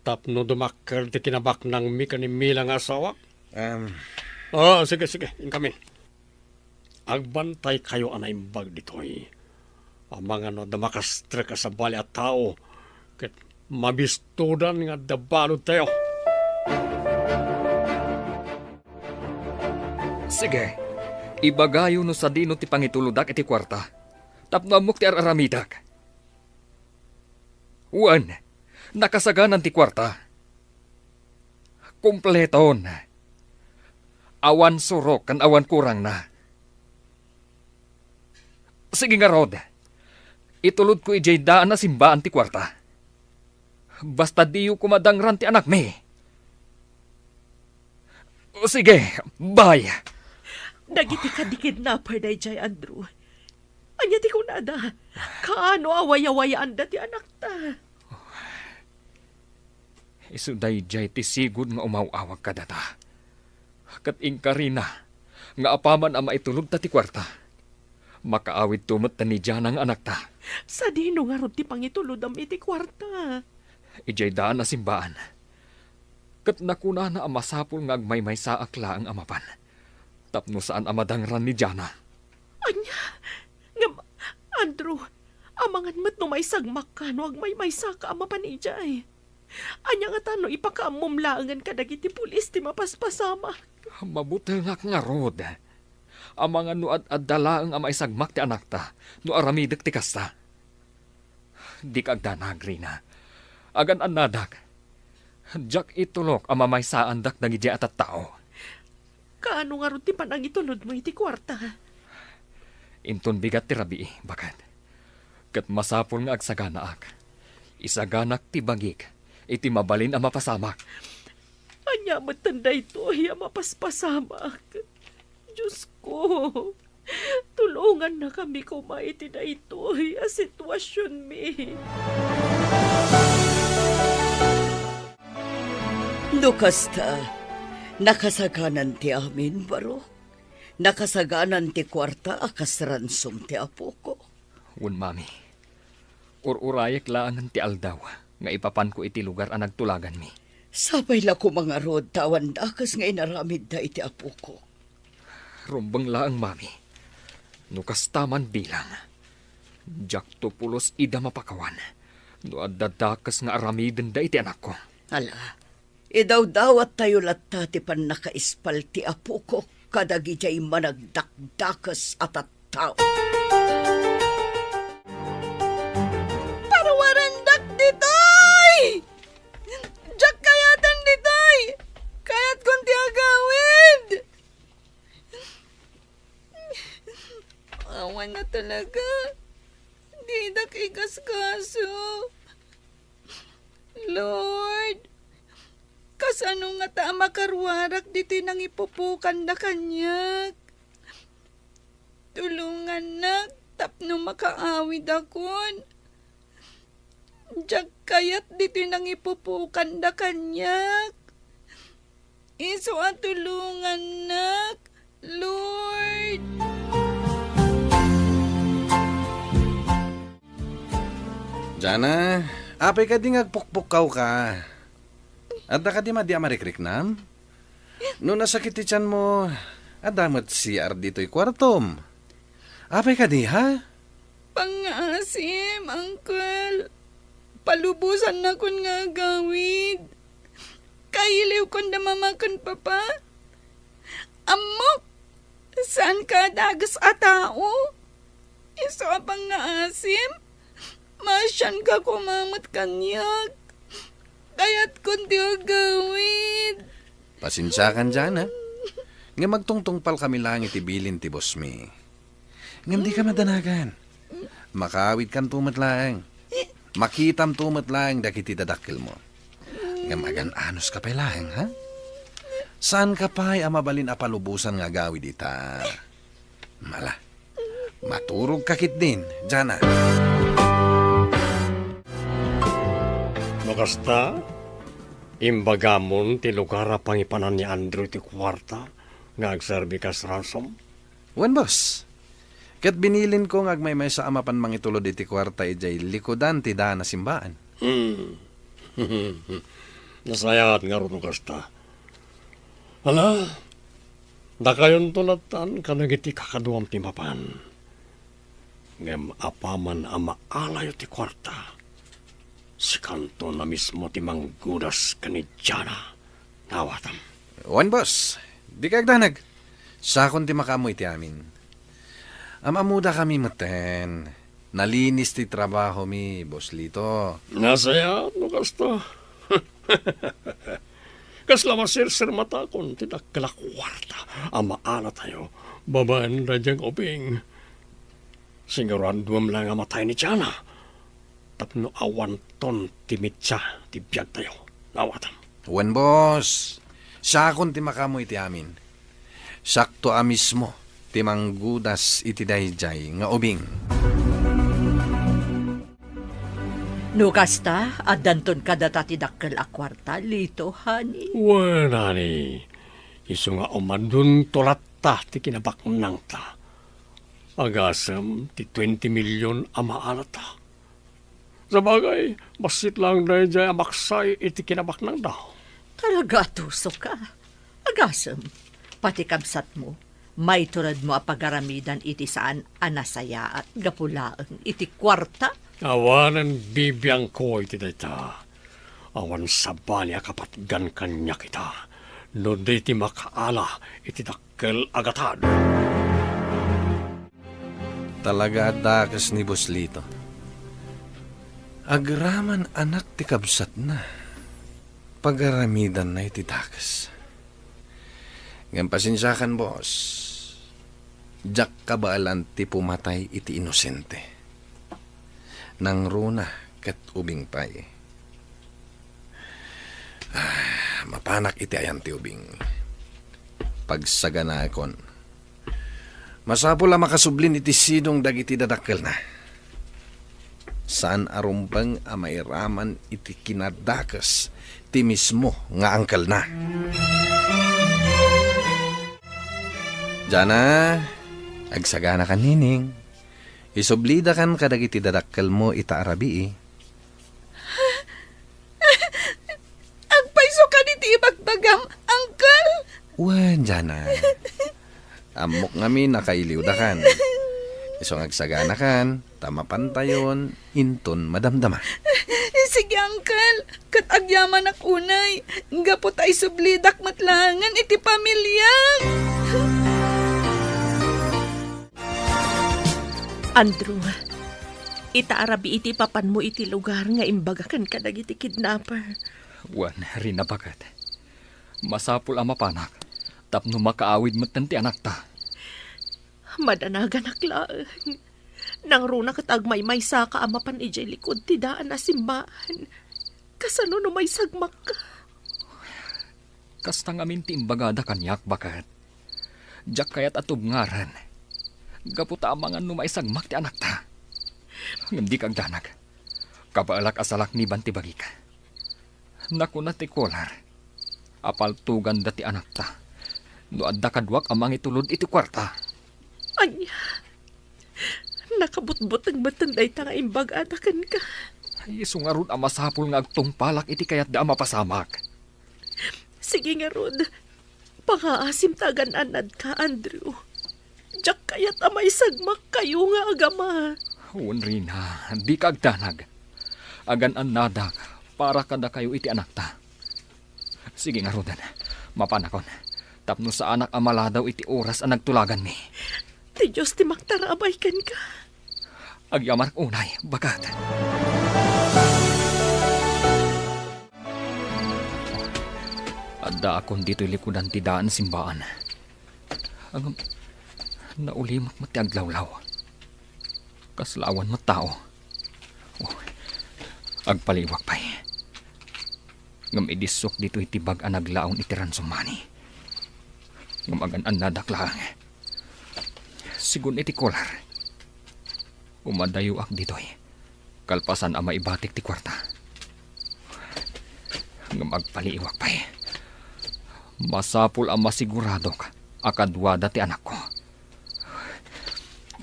tapno dumakkel ti kinabaknangmi ken ni Mila nga asawak. Em. Ah, sige, sige, inkami. Agbantaykayo a naimbag ditoy. Amangan no adda makastrek a sabali a tao, ket mabistodan nga adda baludtayo. Sige, ibagayo no sadino ti pangitulodak iti kuarta, tapno ammok ti ar-aramidek. Wen, nakasaganan ti kuarta. Kompleton. Awan surok ken awan kurangna. Sige ngarud, itulodko idiay daan a simbaan ti kuarta. Basta diyo koma dangran ti anakmi. O sige, bye. Dagiti kadi kidnapper daydiay, Andrew. Ania ti kunada? Kaano a wayawayaanda ti anakta? Isu daydiay ti sigud nga umaw-awag kadata. Ket inkarina nga apaman a maitulodta ti kuarta, makaawidto met ni Jana nga anakta. Sadino ngarud ti pangitulodam iti kuarta? Idiay daan a simbaan. Ket nakunana a masapul nga agmaymaysaak laeng a mapan, tapno saan a madangran ni Jana. Ania? Ngem, Andrew, amangan met no maisagmakka no agmaymaysaka a mapan idiay. Ania ngata no ipakaammom laengen kadagiti pulis ti mapaspasamak? Mabutengak ngarud. Amangan no ad-adda laeng a maisagmak ti anakta no aramidek ti kasta. Dika agdanag, Rina. Agan-annadak. Diak itulok a mamaysaandak dagidiay a tattao. Kaano ngarud ti panangitulodmo iti kuarta? Inton bigat ti rabii, baket. Ket masapul nga agsaganaak. Isaganak ti bagik iti mabalin a mapasamak. Ania metten daytoy a mapaspasamak? Diosko, tulongannakami koma iti daytoy a situasionmi. No kasta, nakasaganan ti amin, barok. Nakasaganan ti kuarta a kas ransom ti apok. Wen, Mami. Ur-urayek laengen ti aldaw nga ipapanko iti lugar a nagtulaganmi. Sapay la koma ngarud ta awan dakes nga inaramidda iti apok. Rumbeng laeng, Mami. No kasta man bilang, diakto pulos ida mapakawan no adda dakes nga aramidenda iti anakko. Ala, idawdawattayo latta ti pannakaispal ti apok kadagidiay managdakdakes a tattao. Parwarandak ditoy! Diak kayaten ditoy! Kayatkon ti agawid! Awan a talaga. Didak ikaskaso. Lord, kasano ngata a makaruarak ditoy nangipupokanda kaniak? Tulongannak tapno makaawidakon. Diak kayat ditoy nangipupokanda kaniak. Isu a tulongannak, Lord. Jana, apay kadi nga agpukpukkawka? Adda kadi madi a marikriknam? No nasakit ti tianmo, adda met C R ditoy kuartom. Apay kadi, ha? Pangngaasim, Uncle. Palubosannakon nga agawid. Kailiwkon da Mama ken Papa. Ammok, saanka a dagus a tao. Isu a pangngaasim, maasianka koma met kaniak. Kayatkon ti agawid. Pasensiakan, Jana. Ngem agtungtungpalkami laeng iti bilin ti bossmi. Ngem dika madanagan. Makaawidkanto met laeng. Makitamto met laeng dagiti dadakkelmo. Ngem agan-anoska pay laeng, ha? Saanka pay a mabalin a palubosan nga agawid ita. Mala. Maturogka ketdin, Jana. No kasta, imbagamon ti lugar a pangipanan ni Andrew ti kuarta nga agserbi kas ransom? Wen, boss. Ket binilinko nga agmaymaysa a mapan mangitulod iti kuarta idiay likudan ti daan a simbaan. Hmm. Nasayaat ngarud no kasta. Ala, dakayonto lattan kadagiti kakaduam ti mapan. Ngem apaman a maalayo ti kuarta, sikanto a mismo ti manggudas ken ni Jana. Awatam. Wen, boss. Dika agdanag. Siakon ti makaammo iti amin. Am-ammodakami metten. Nalinis ti trabahomi, Boss Lito. Nasayaat no kasta. Kasla masirsirmatakon ti dakkel a kuarta a maalatayo babaen daydiay ubing. Siguraduem laeng a matay ni Jana tapno awanton ti mitsa ti biagtayo. Awatam. Wen, boss. Siakon ti makaammo iti amin. Siakto a mismo ti manggudas iti daydiay nga ubing. No kasta, addanton kadata ti dakkel a kuarta, Lito, honey. Wen, honey. Isu nga umadunto latta ti kinabaknangta. Agasem ti twenty million a maalata. Sabagay, bassit laeng daydiay a maksay iti kinabaknangda. Talaga a tuso ka. Agasem, pati kabsatmo, maituredmo a pagaramidan iti saan a nasayaat gapu laeng iti kuarta. Awanen bibiangko iti dayta. Awan sabali a kapatgan kaniak ita, no di ti makaala iti dak- kel a gatad. Talaga a dakes ni Boss Lito. Agraman anak ti kabsatna. Pagaramidanna iti dakes. Ngem pasensiakan, boss. Diak kabaelan ti pumatay iti inosente. Nangruna ket ubing pay. Ah, mapanak iti ayan ti ubing. Pagsaganaekon. Masapul a makasublin iti sidong dagiti dadakkelna. Saan a rumbeng a mairaman iti kinadakes ti mismo nga angkelna. Jana, agsaganakan, Nining. Isublidakan kadagiti dadakkelmo ita a rabii. Agpayso kadi ti ibagbagam, Uncle? Wen, Jana. Ammok ngamin a kailiwdakan. Isu nga agsaganakan, ta mapantayon inton madamdama. Sige, Uncle. Ket agyamanak unay, gapu ta isublidak met laengen iti pamiliak. Andrew, ita a rabii ti ipapanmo iti lugar nga imbaga ken kadagiti kidnapper. Wen, Rina, baket. Masapul a mapanak tapno makaawid metten ti anakta. Madanaganak laeng. Nangruna ket agmaymaysaka a mapan idiay likud ti daan a simbaan. Kasano no maisagmakka? Kasta ngamin ti imbagada kaniak, baket. Diak kayat a tubngaren. Gapu ta amangan no maisagmak ti anakta. Ngem dika agdanag. Kabaelak a salakniban ti bagik. Nakuna ti caller a paltoganda ti anakta no adda kaduak a mangitulod iti kuarta. Ania? Nakabutbuteng metten dayta nga imbagada kenka. Isu ngarud a masapul nga agtungpalak iti kayatda a mapasamak. Sige ngarud, pangaasim ta agan-annadka, Andrew. Diak kayat a maisagmakkayo nga agama. Wen, Rina, dika agdanag. Agan-annadak para kadakayo iti anakta. Sige ngaruden, mapanakon, tapno saanak a maladaw iti oras a nagtulaganmi. Ti Dios ti maktarabay kenka. Agyamanak unay, baket. Addaakon ditoy likudan ti daan simbaan. Ngem naulimek met ti aglawlaw. Kasla awan met tao. Oh, agpaliiwak pay. Ngem idissok ditoy ti bag a naglaon iti ransom money. Ngem agan-annadak laeng. Sigun iti kolar. Umadayoak ditoy. Kalpasan a maibatik ti kuarta. Ngem agpaliiwak pay. Masapul a masiguradok a kaduada ti anakko.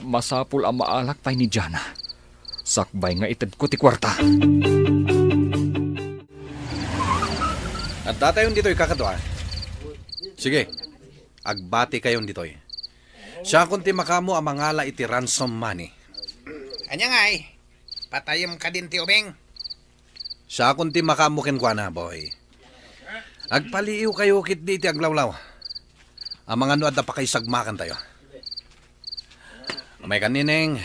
Masapul a maalak pay ni Jana. Sakbay nga itedko ti kuarta. Addatayon ditoy, kakadua. Sige, agbatikayon ditoy. Siakon ti makaammo a mangala iti ransom money. Ania ngay? Patayem kadin ti ubing? Siakon ti makaammo kenkuana, boy. Agpaliiwkayo ketdi iti aglawlaw. Amangan no adda pakaisagmakantayo. Umay kan, Nineng,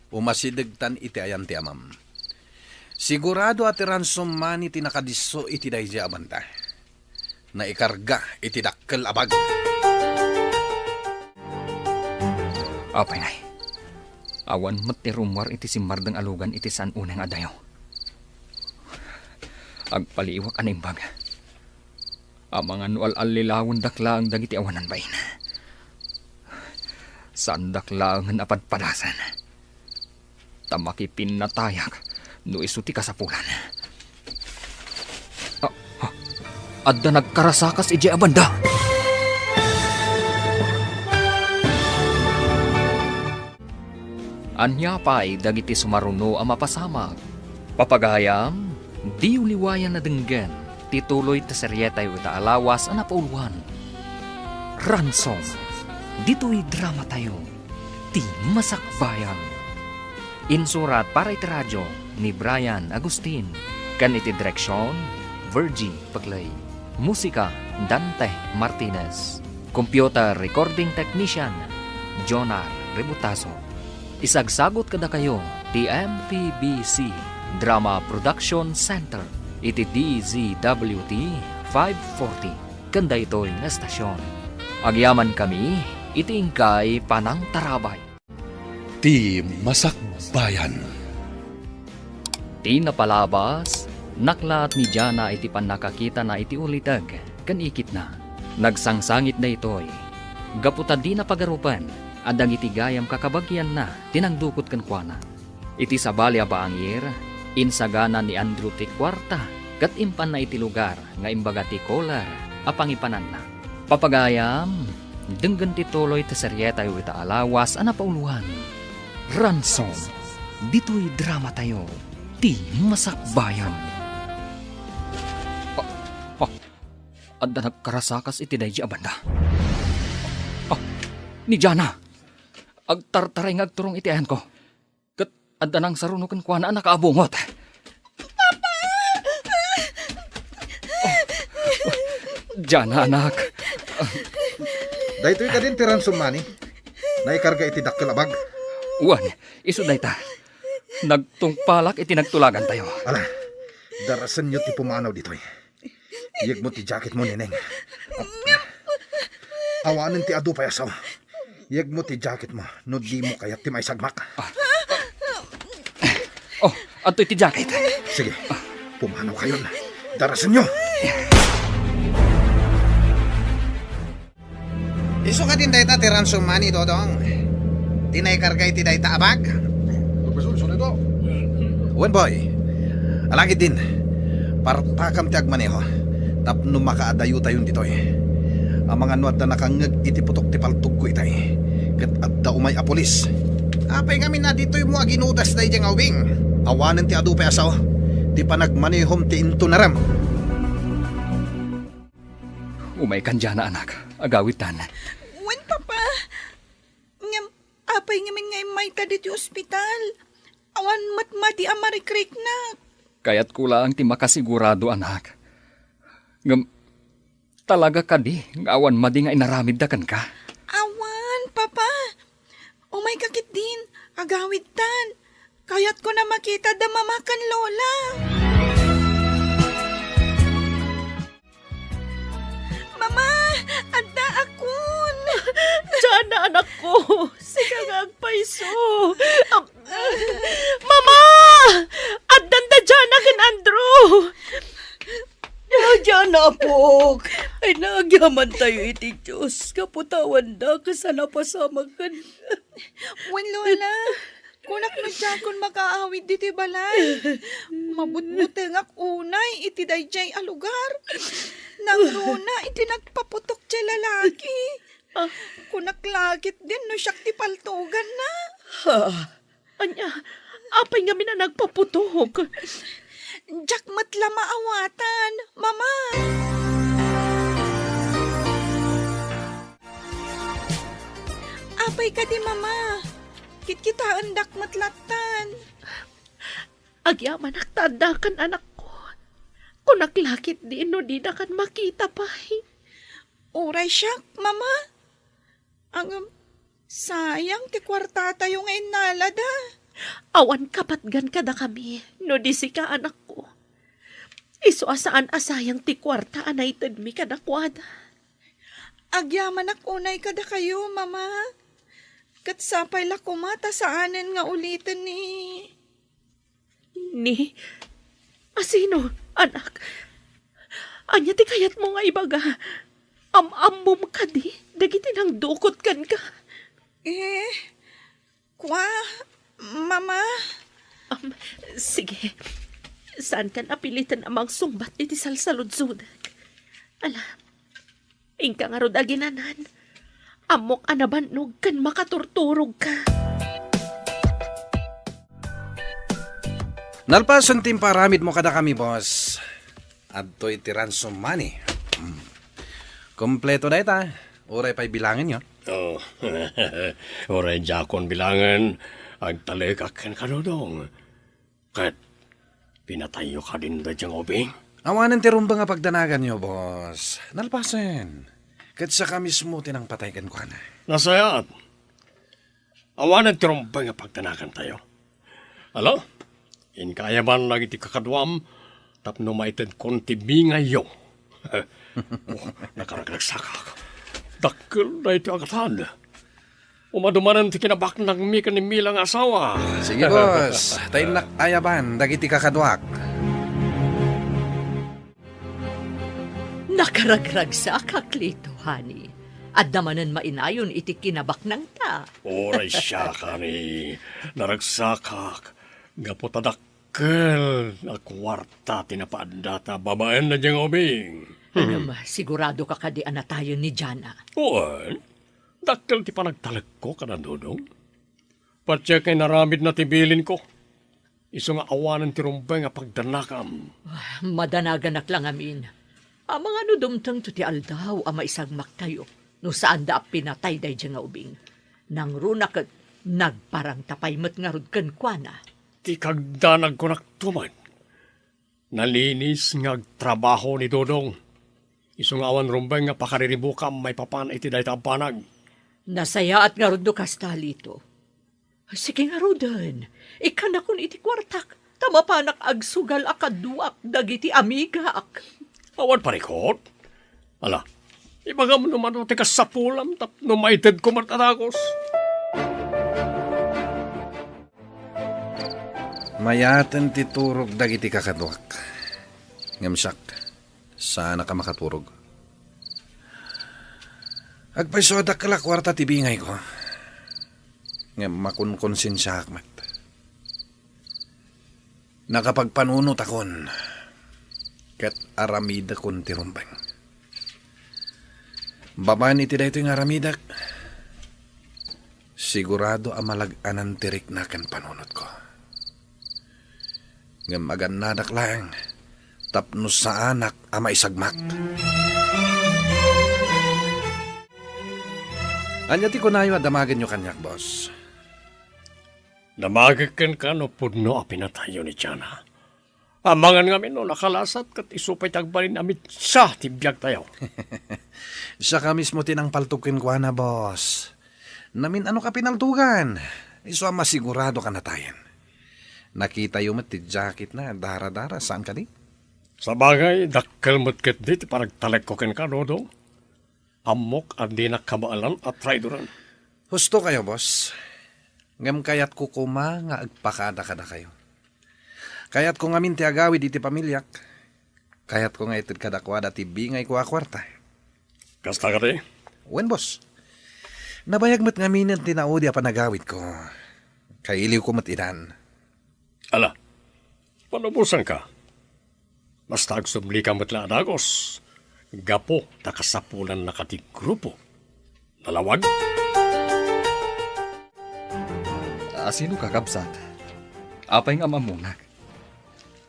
umasidegtan iti ayan ti amam. Sigurado a ti ransom money ti nakadisso iti daydiay a banda. Naikarga iti dakkel a bag. Apay nay, awan met ti rummuar iti simmardeng a lugan iti saan unay nga adayo. Agpaliiwak a naimbag. Amangan no al-allilawendak laeng dagiti awanan bain. Saandak laengen a padpadasen. Ta makipinnatayak no isu ti kasapulan. Ah, ah, adda nagkarasakas idiay a banda. Ania pay dagiti sumaruno a mapasamak? Papagayam, diyo liwayan a denggen ti tuloy ti serietayo ita a lawas a napauloan. Ransom, ditoy dramatayo, ti Masakbayan. Insurat para iti radio ni Brian Agustin, ken iti direksion, Virgie Pegley. Musika, Dante Martinez. Computer recording technician, Jonar Rebutaso. Isagsagut kadakayo ti M P B C Drama Production Center iti D Z W T five forty ken daytoy nga estasion. Agyamankami iti inkay panangtarabay. Ti Masakbayan. Ti napalabas, naklat ni Jana iti pannakakitana iti uliteg ken ikitna. Nagsangsangit daytoy gapu ta dina pagarupen a dagiti gayam kakabagianna ti nangdukot kenkuana. Iti sabali a bangir, insagana ni Andrew ti kuarta ket impanna iti lugar nga imbaga ti kolar a pangipananna. Papagayam, denggen ti tuloy ti serietayo ita a lawas a napauloan. Ransom, ditoy dramatayo, ti Masakbayan. Ah, ah, adda nagkarasakas iti daydi a banda. Ah, ni Jana, agtartaray nga agturong iti ayanko. Ket adda nangsaruno kenkuana a nakaabungot. Papa! Oh, Jana, anak. Daytoy kadin ti ransom money. Naikarga iti dakkel a bag. Wen, isu dayta. Nagtungpalak iti nagtulagantayo. Ala, darasenyo ti pumanaw ditoy. Yegmo ti jacketmo, Neneng. Awanen ti adu pay a sao. Yegmo ti jacketmo no dimo kayat ti maisagmak. Ah. Oh, adtoy ti jacket. Sige, pumanawkayon. Darasenyo. Isu kadin dayta ti ransom money, Dodong. Ti naikarga iti dayta a bag. Agpasulsol ito. Wen, boy. Alagidin, partakam ti agmaneho tapno makaadayotayon ditoy. Amangan no adda nakangngeg iti putok ti paltogko itay, ket adda umay a pulis. Apay ngamin a ditoymo aginudas daydiay nga ubing? Awanen ti adu pay a sao. Ti panagmanehom ti intunarem. Umaykan, Jana, anak. Agawidtan. Wen, Papa. Ngem, apay ngamin nga immayta ditoy ospital? Awan met madi a marikriknak. Kayatko laeng ti makasigurado, anak. Ngem, talaga kadi nga awan madi nga inaramidda kenka? Awan, Papa. Umayka ketdin, agawidtan. Kayatko a makita da Mama ken Lola. So, um, Mama! Addan da Jana ken Andrew! Diana, apok. Ay, nagyamantayo iti Dios. Gapu ta awanda kas a napasamakan. Wen, Lola, kunak no diakon makaawid ditoy balay. Mabutbutengak unay iti daydiay a lugar. Nangruna iti nagpaputok ti lalaki. Ah. Kunak la ketdin no siak ti paltuganna. Ha? Ania, apay ngamin a nagpaputok? Diak met la maawatan, Mama. Apay kadi, Mama? Kitkitaendak met lattan. Agyamanak ta addakan, anakko. Kunak la ketdin no didakan makita pay. Uray siak, Mama. Ngem, sayang ti kuartatayo nga innalada. Awan kapatgan kadakami no di sika, anakko. Isu a saan a sayang ti kuarta a naitedmi kadakuada. Agyamanak unay kadakayo, Mama. Ket sapay la koma ta saanen nga uliten ni Ni? Asino, anak? Ania ti kayatmo nga ibaga? Am-ammom kadi dagiti nangdukot kenka? Eh, kua, Mama? Am, sige. Saankan a piliten a mangsungbat iti salsaludsodek. Ala, inka ngarud aginanan. Ammok a nabannog ken makaturturogka. Nalpasen ti imparamidmo kadakami, boss. Adtoy ti ransom money. Hmm. Kompleto dayta. Uray pay bilangenyo. Oh, uray diakon bilangen, agtalekak kenka, Dodong. Ket pinatayyo kadin daydiay nga ubing? Awanen ti rumbeng a pagdanaganyo, boss. Nalpasen. Ket siaka mismo ti nangpatay kenkuana. Nasayaat. Awanen ti rumbeng a pagdanagantayo. Ala, inka ayaban dagiti kakaduam tapno maitedkon ti bingayyo. Oh, nakaragragsakak. Dakkel daytoy a gatad. Umadumanen ti kinabaknangmi ken ni Mila nga asawa. Sige, boss. Ta innak ayaban dagiti kakaduak. Nakaragragsakak, Lito, honey. Adda manen mainayon iti kinabaknangta. Uray siak, honey. Naragsakak. Gapu ta dakkel a kuarta ti napaaddata babaen daydiay nga ubing. Ngem, sigurado ka kadi a natayen ni Jana? Wen, dakkel ti panagtalekko kada Dodong. Patiek nga inaramidna ti bilinko. Isu nga awanen ti rumbeng a pagdanakam. Ah, madanaganak la ngamin. Amangan no dumtengto ti aldaw a maisagmaktayo no saanda a pinatay daydiay nga ubing. Nangruna ket nagparangta pay met ngarud kenkuana. Ti kagdanagkonakto met. Nalinis nga agtrabaho ni Dodong. Isu nga awan rumbeng nga pakariribukam maipapan iti dayta a banag. Nasayaat ngarud no kasta, Lito. Sige ngaruden, ikkanakon iti kuartak, ta mapanak agsugal a kaduak dagiti amigak. Awan parikot? Ala, ibagam no mano ti kasapulam tapno maitedko met a dagus. Mayaten ti turog dagiti kakaduak. Ngem siak, saanak a makaturog. Agpayso a dakkel a kuarta ti bingayko. Ngem makonkonsensiaak met. Nakapagpanunotakon ket aramidekon ti rumbeng. Babaen iti daytoy nga aramidek, sigurado a malag-anan ti rikna ken panunotko. Ngem agannadak laeng tapno saanak a maisagmak. Ania ti kunayo a damagenyo kaniak, boss? Damagek kenka no pudno a pinatayyo ni Jana. Amangan ngamin no nakalasat ket isu pay ti agbalin a mitsa ti biagtayo. Siaka mismo ti nangpaltog kenkuana, boss. Namin-anok a pinaltogan. Isu a masigurado a natayen. Nakitayo met ti jacketna, dara-dara, saan kadi? Sabagay, dakkel met ketdi ti panagtalekko kenka, Dodong. Ammok a dinak kabaelan a traidoran. Husto kayo, boss. Ngem kayatko koma nga agpakada kadakayo. Kayatko ngamin ti agawid iti pamiliak. Kayatko nga ited kadakuada ti bingayko a kuarta. Kasta kadi? Wen, boss. Nabayag met ngamin ti naudi a panagawidko. Kailiwko met idan. Ala, palubosanka. Basta agsubli ka met la a dagus, gapu ta kasapulannaka ti grupo. Nalawag? A, sino ka, kabsat? Apay nga am-ammonak?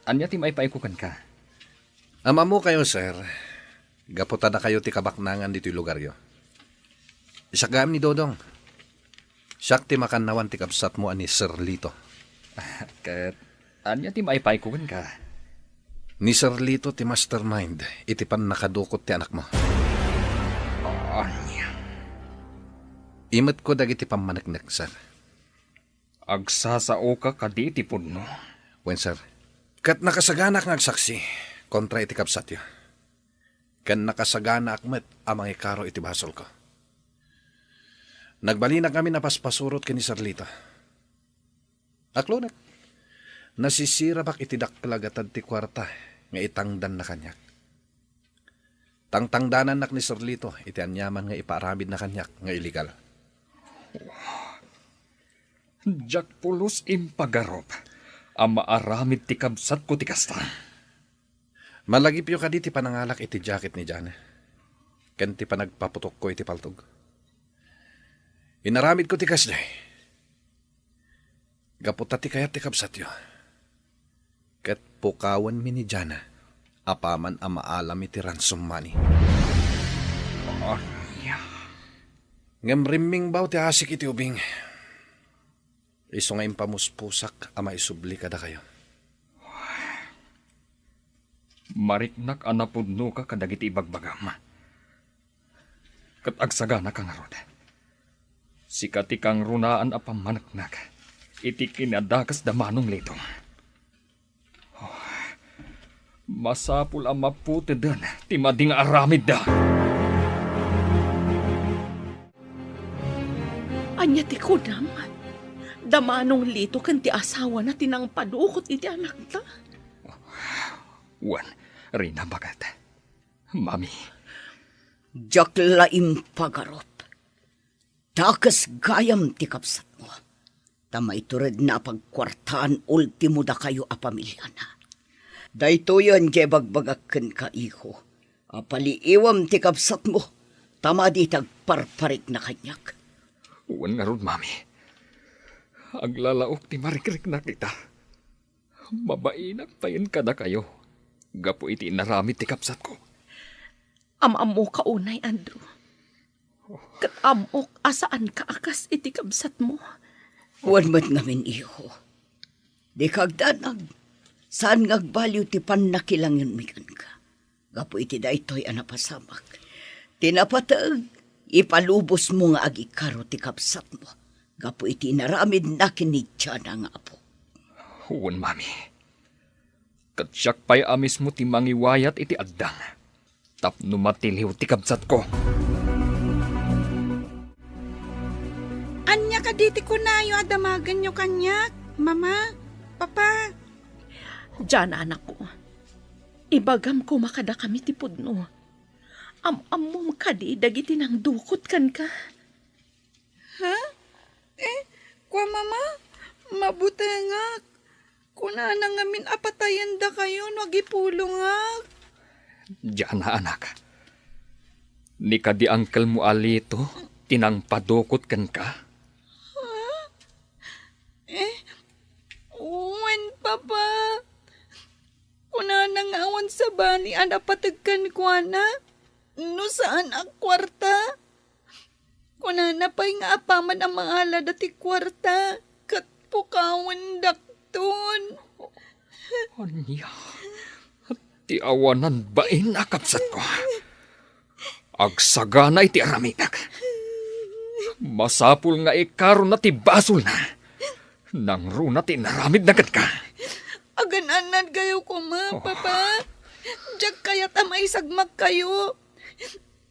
Ania ti maipaayko kenka? Am-ammokayo, sir. Gapu ta dakayo ti kabaknangan ditoy lugaryo. Siak gayam ni Dodong. Siak ti makannawan ti kabsatmo a ni Sir Lito. Ket ania ti maipaayko kenka? Ni Sir Lito ti mastermind iti pannakadukot ti anakmo. Ania? Imetko dagiti pammaneknek, sir. Agsasaoka kadi iti pudno? Wen, sir. Ket nakasaganak nga agsaksi kontra iti kabsatyo. Ken nakasaganaak met a mangikaro iti basolko. Nagbalinak ngamin a paspasurot ken ni Sir Lito. Aklonek, nasisirabak iti dakkel a gatad ti kuarta nga itangdanna kaniak. Tangtangdanannak ni Sir Lito iti aniaman nga ipaaramidna kaniak nga illegal. Diak pulos impagarup a maaramid ti kabsatko ti kasta. Malagipyo kadi ti panangalak iti jacket ni Jana ken ti panagpaputokko iti paltog. Inaramidko ti kasdi gapu ta ti kayat ti kabsatyo. Ket pukawenmi ni Jana apaman a maalam iti ransom money. Ania? Ngem rimmingbaw ti asik iti ubing. Isu nga impamuspusak a maisubli kadakayo. Mariknak a napudnoka kadagiti ibagbagam. Ket agsaganaka ngarud. Sika ti kangrunaan a pammaneknek iti kinadakes da Manong Lito. Oh, masapul a maputeden ti madi nga aramidda. Ania ti kunam? Da Manong Lito ken ti asawana ti nangpadukot iti anakta? Wen, Rina, baket. Mami. Diak la impagarup. Dakes gayam ti kabsatmo. Ta maituredna a pagkuartaan ultimo dakayo a pamiliana. Daytoyen ti ibagbagak kenka, iho, a paliiwam ti kabsatmo, ta madi ti agparparikna kaniak. Wen ngarud, Mami. Aglalaok ti marikriknak ita. Mabainak payen kadakayo gapu iti inaramid ti kabsatko. Am-ammoka unay, Andrew. Ket ammok a saanka a kas iti kabsatmo. Wen met ngamin, iho. Dika agdanag. Saan nga agbaliw ti pannakilangionmi kenka. Gapu iti daytoy a napasamak. Ti napateg, ipalubosmo nga agikaro ti kabsatmo. Gapu iti inaramidna ken ni Jana nga apo. Wen, Mami. Ket siak pay a mismo ti mangiwayat iti addang tapno matiliw ti kabsatko. Ania kadi ti kunayo a damagenyo kaniak, Mama, Papa? Jana, anakko, ibagam koma kadakami ti pudno. Am-ammom kadi dagiti nangdukot kenka? Ha? Eh, kua, Mama, mabutengak. Kunana ngamin a patayen dakayo no agipulongak. Jana, anak. Ni kadi angkelmo a Lito ti nangpadukot kenka? Ha? Eh, wen, Papa. Kunana nga awan sabali a napateg kenkuana no saan a kuarta. Kunana pay nga apaman a mangalada ti kuarta ket pukawendakton. Ania ti awanan bain a kabsatko? Agsagana iti aramidek. Masapul nga ikarona ti basolna. Nangruna ti inaramidna kenka. Agan-anadkayo koma, Oh. Papa. Diak kayat a maisagmakkayo.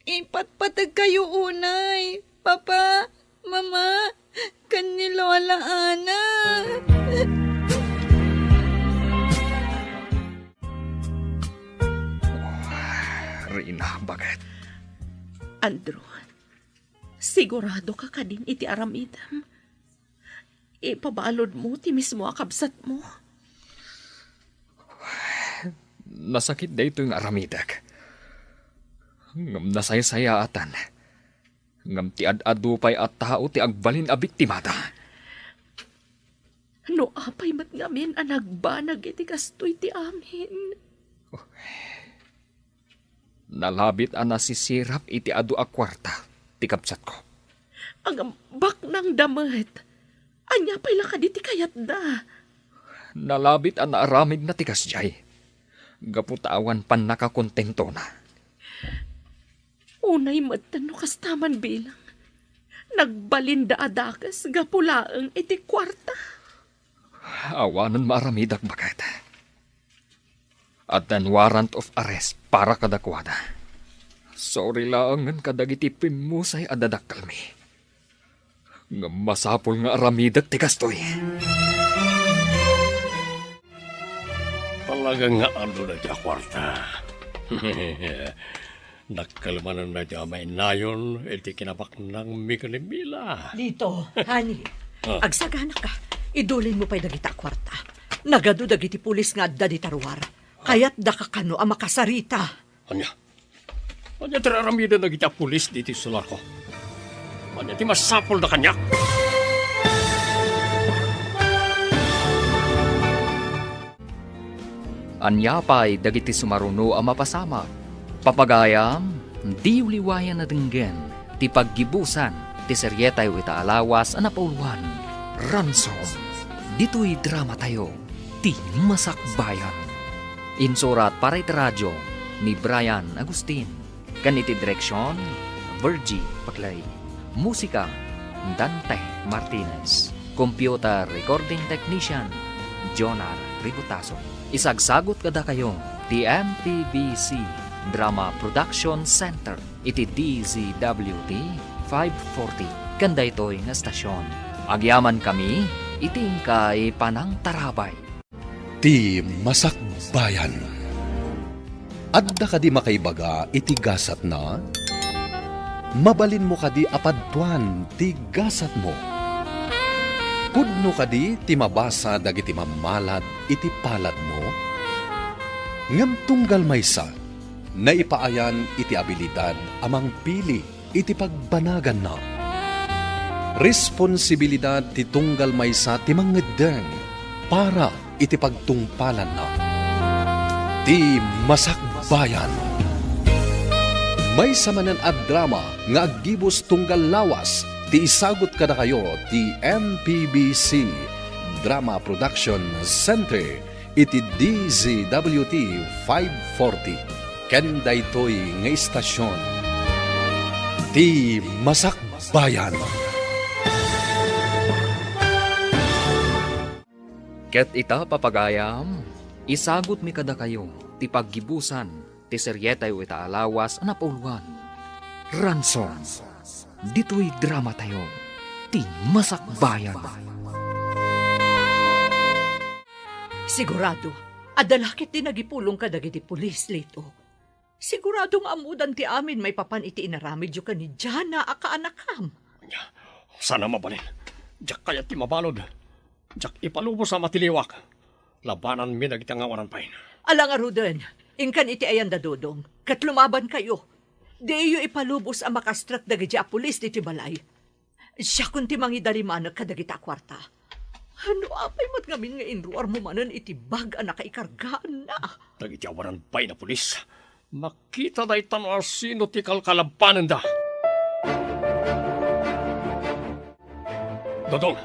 Ipatpategkayo unay, Papa, Mama. Ken ni Lola Ana. Rina, bakit? Andrew, sigurado ka kadin iti aramidem? Ipabaludmo ti mismo a kabsatmo? Nasakit daytoy nga aramidek. Ngem nasaysayaatan. Ngem ti ad-adu pay a tao ti agbalin a biktimada. No apay met ngamin a nagbanag iti kastoy ti amin? Nalabit a nasisirap iti adu a kuarta ti kabsatko. Ngem baknangda met. Ania pay la kadi ti kayatda? Nalabit a naaramidna ti kasdiay. Gapu ta awan pannakakontentona. Unay met no kasta man bilang, nagbalinda a dakes gapu laeng iti kuarta. Awanen maaramidak, baket. Addan warrant of arrest para kadakuada. Sorry laengen kadagiti pimmusay a dadakkelmi. Ngem masapul nga aramidek ti kastoy. Talaga nga adu dayta a kuarta. Dakkel manen dayta a mainnayon iti kinabaknangmi ken ni Mila. Lito, honey, Ah. agsagana ka. Idulinmo pay dagita a kuarta. Nagadu dagiti pulis nga adda dita ruar. Kayatda ka kano a makasarita? Ania? Ania ti aramiden dagiti a pulis ditoy solarko? Ania ti masapulda kaniak? Ania pay dagiti sumaruno a mapasamak? Papagayam, diyo liwayan a denggen ti paggibusan ti serietayo ita a lawas a napauluan, Ransom. Ditoy dramatayo, Ti Masakbayan. Insurat para iti radio ni Brian Agustin, ken iti direksion, Virgie Paclay. Musika, Dante Martinez. Computer recording technician, Jonar Ributaso. Isagsagut kadakayo ti M P B C Drama Production Center iti D Z W T five forty ken daytoy nga estasion. Agyamankami iti inkay panangtarabay. Ti Masakbayan. Adda kadi makaibaga iti gasatna? Mabalinmo kadi a padtuan ti gasatmo? Pudno kadi ti mabasa dagiti mammalad iti paladmo? Ngem tunggal maysa, naipaayan iti abilidad a mangpili iti pagbanaganna. Responsibilidad ti tunggal maysa ti mangngeddeng para iti pagtungpalanna. Ti Masakbayan. Maysa manen a drama nga aggibus tunggal lawas ti isagut kadakayo ti M P B C Drama Production Center iti D Z W T five forty ken daytoy nga istasion, Ti Masakbayan. Ket ita, papagayam, isagutmi kadakayo ti paggibusan ti serietayo ita a lawas a napauluan, Ransom. Ditoy dramatayo, Ti Masakbayan. Sigurado, adda la ket ti nagipulong kadagiti pulis, Lito. Sigurado nga ammodan ti amin maipapan iti inaramidyo ken ni Jana a kaanakam. Ania, saan a mabalin. Diak kayat ti mabalud. Diak ipalubos a matiliwak. Labananmi dagiti angawanan pay. Ala ngaruden, inkan iti ayan da Dodong, ket lumabankayo. Diyo ipalubos a makastrak dagiti a pulis ditoy balay. Siakon ti mangidalimanek kadagita a kuarta. No apay met ngamin nga inruarmo manen iti bag a nakaikargaanna? Dagiti awanan pay a pulis, makita dayta no asino ti kalkalabanenda. Dodong,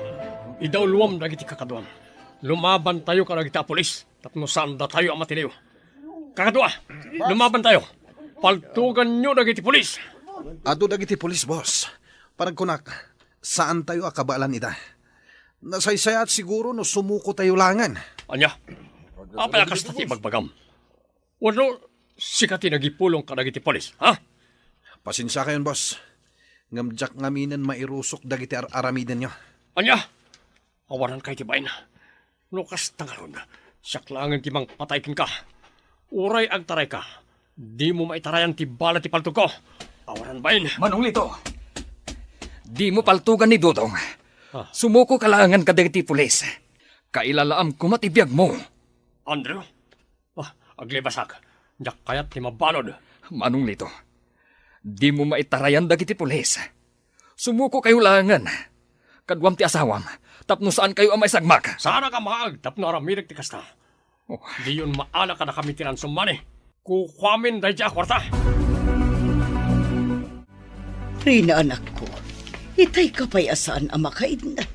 idawluam dagiti kakaduam. Lumabantayo kadagiti a pulis tapno saandatayo a matiliw. Kakadua, lumabantayo. Paltuganyo dagiti pulis. Adu dagiti pulis, boss. Panagkunak, saantayo a kabaelan ida. Nasaysayaat siguro no sumukotayo laengen. Ania? Apay a kasta ti ibagbagam? Wenno sika ti nagipulong kadagiti pulis, ha? Pasensiakayon, boss. Ngem diak ngaminen mairusok dagiti ar-aramidenyo. Ania? Awanan kay ti bain. No kasta ngarud, siak laengen ti mangpatay kenka. Uray agtarayka, dimo maitarayan ti bala ti paltogko. Awanan bain. Manong Lito, dimo paltogan ni Dodong. Ah. Sumuko ka laengen kadagiti pulis. Kailalaam koma ti biagmo. Andrew? Ah, aglibasak. Diak kayat ti mabalud. Manong Lito, dimo maitarayan dagiti pulis. Sumuko kayo laengen. Kaduam ti asawam, tapno saan kayo a maisagmak. Saanak a maag tapno aramidek ti kasta. Oh. Diyon maala kadakami ti ransum money. Kukuamin daydi a kuarta. Rina, anakko, itay ka pay a saan a makaidna.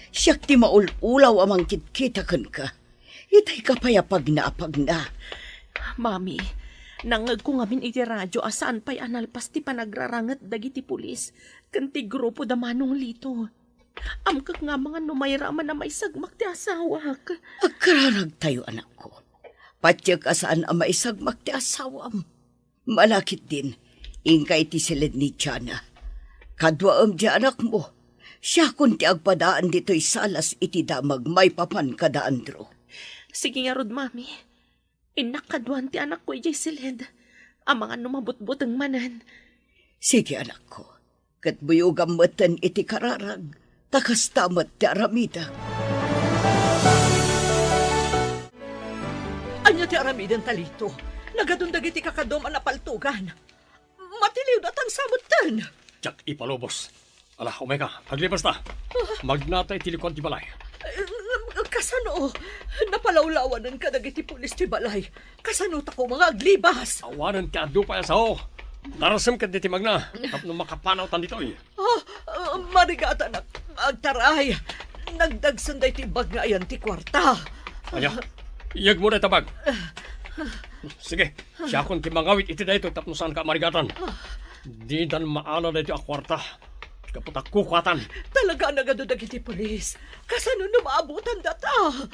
Siak ti maul-ulaw a mangkitkita kenka. Itay ka pay a pagna a pagna. Mami, nangngegko ngamin iti radio a saan pay a nalpas ti panagraranget dagiti pulis ken ti grupo da Manong Lito. Amkek nga amangan no mayraman a maisagmak ti asawak. Agkararagtayo, anakko. Patiek a saan a maisagmak ti asawam. Malakitdin, inka iti siled ni Jana. Kaduaem ti anakmo. Siakon ti agpadaan ditoy salas iti damag maipapan kada Andrew. Sige ngarud, Mami. Innak kaduan ti anakko idiay siled. Amangan no mabutbuteng manen. Sige, anakko. Ket buyogam metten iti kararag, ta kasta met ti aramidek. Ania ti aramidenta, Lito? Nagadun dagiti kakaduam a napaltogan. Matiliwda tan sa metten. Diak ipalubos. Ala, umayka, aglibasta. Ah. Magnata iti likuan ti balay. Eh, kasano? Napalawlawanenka dagiti pulis ti balay. Kasano ta koma nga aglibas? Awanen ti adu pay a sao. Darasem ket diti magna, tapno makapanawtan ditoy. Ah, ah, marigatanak, agtaray. Nagdagsen daytoy bag nga ayan ti kuarta. Ania? Iyegmo dayta bag. Sige, siakon ti mangawit iti daytoy tapno saanka a marigatan. Didan maala daytoy a kuarta. Gapu ta kukuatan. Talaga a nagadu dagiti pulis. Kasano no maabutan data?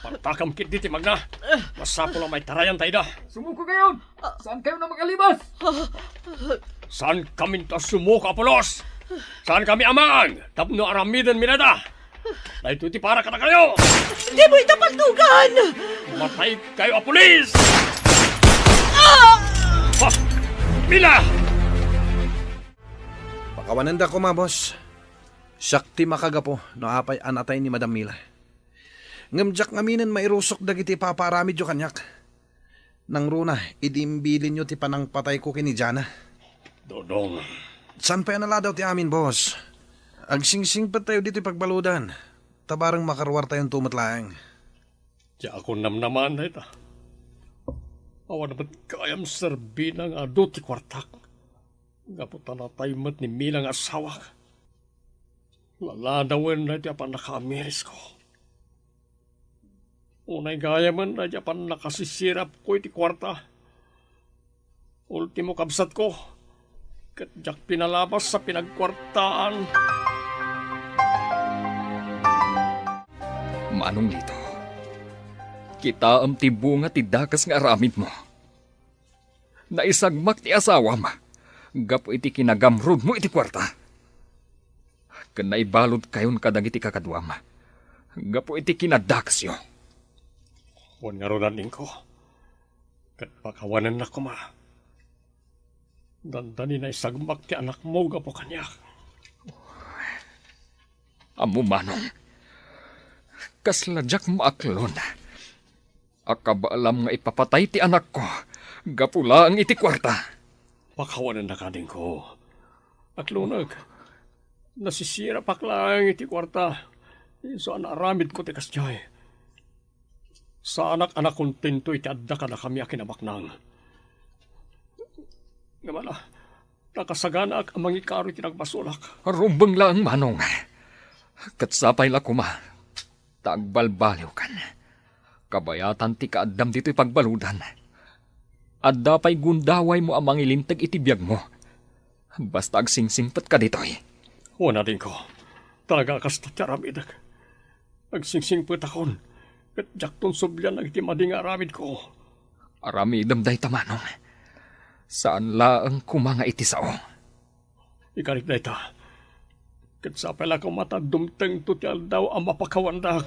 Partakam ketdi ti magna. Masapul a maitarayan ta ida. Sumuko kayon! Saan kayo na makalibas? Saan kamin ta sumuko a pulos? Saan kami amang? Tapno aramiden mi data. Daytoy ti para kadakayo. Di mo ita paltugan! Matay kayo a pulis! Ah! Ah! Mila! Pakawanenda koma, boss. Siak ti makagapu no apay a natay ni Madam Mila. Ngem diak ngaminen mairusok dagiti ipapaaramidyo kaniak. Nangruna, idi imbilinyo ti panangpatayko ken ni Jana. Dodong. Saan pay a naladaw ti amin, boss. Agsingsingpet tayo ditoy pagbaludan. Ta bareng makaruartayonto met laeng. Diakon namnamaen dayta. Awan met gayam serbina nga adu ti kuartak. Gapu ta natay met ni Mila nga asawak. Laladawen daytoy a pannakaamirisko. Unay gayamen daytoy a pannakasisirapko iti kuarta. Ultimo, kabsatko, ket diak pinalabas a pinagkuartaan. Manong Lito, kitaem ti bunga ti dakes nga aramidmo. Naisagmak ti asawam gapu iti kinagamrudmo iti kuarta. Ken naibaludkayon kadagiti kakaduam gapu iti kinadakesyo. Wen ngarud, adingko, ket pakawanennak koma. Dandani naisagmak ti anakmo gapu kaniak. Ammo, manong, kasla diak maaklon a kabaelam nga ipapatay ti anakko gapu laeng iti kuarta. Pakawanennak, adingko. Aklonek, nasisirapak laeng iti kuarta. Isu a naaramidko ti kasdiay. Saanak a nakontento iti adda kadakami a kinabaknang. Ngem ala, nakasaganaak a mangikaro iti nagbasolak. Rumbeng laeng, manong. Ket sapay la koma ta agbalbaliwkan. Kabayatan ti kaaddam ditoy pagbaludan. Adda pay gundawaymo a mangilinteg iti biagmo. Basta agsingsingpetka ditoy. Wen, adingko, talaga a kasta ti aramidek. Agsingsingpetakon, ket diakton sublian dagiti madi nga aramidko. Aramidem dayta, manong. Saan laeng koma nga iti sao. Ikarik dayta. Ket sapay la koma ta dumtengto ti aldaw a mapakawandak.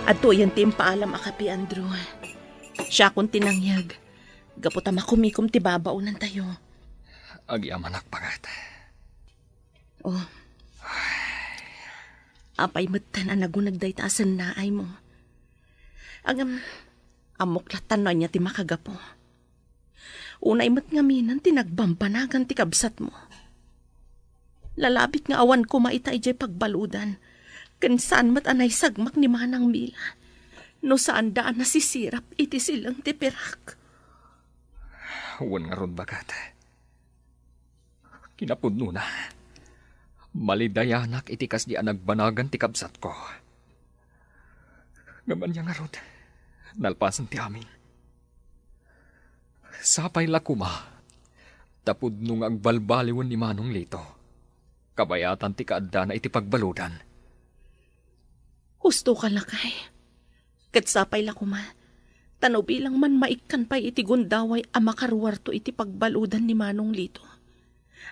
Adtoyen ti impaalam a kape, Andrew. Siakon ti nangyeg. Gapu ta makumikom ti babaonantayo. Agyamanak, pangat. Oh. Apay metten a naguneg dayta a sennaaymo? Agam, ammok latta no ania ti makagapu. Unay met ngaminen ti nagbambanagan ti kabsatmo. Lalabit nga awan koma ita idiay pagbaludan, ken saan met a naisagmak ni Manang Mila no saanda a nasisirap iti sileng ti pirak. Wen ngarud, baket. Kinapudnona, malidayanak iti kasdi a nagbanagan ti kabsatko. Ngem ania ngarud, nalpasen ti amin. Sapay la koma ta pudno nga agbalbaliwen ni Manong Lito. Kabayatan ti kaaddana iti pagbaludan. Husto ka, lakay. Ket sapay la koma, ta no bilang man maikkan pay iti gundaway a makaruarto iti pagbaludan ni Manong Lito,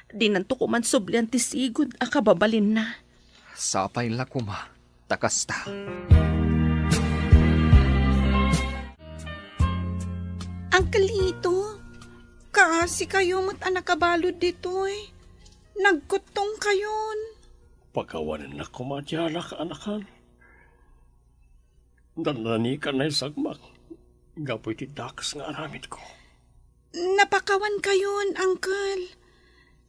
dinanto koman sublian ti sigud a kababalinna. Sapay la koma ta kasta. Uncle Lito, kaasi kayo met a nakabalud ditoy. Nagkuttong kayon. Pakawanennak koma ti alak, anakan. Dandani ka naisagmak gapu iti dakes nga aramidko. Napakawan kayon, Uncle.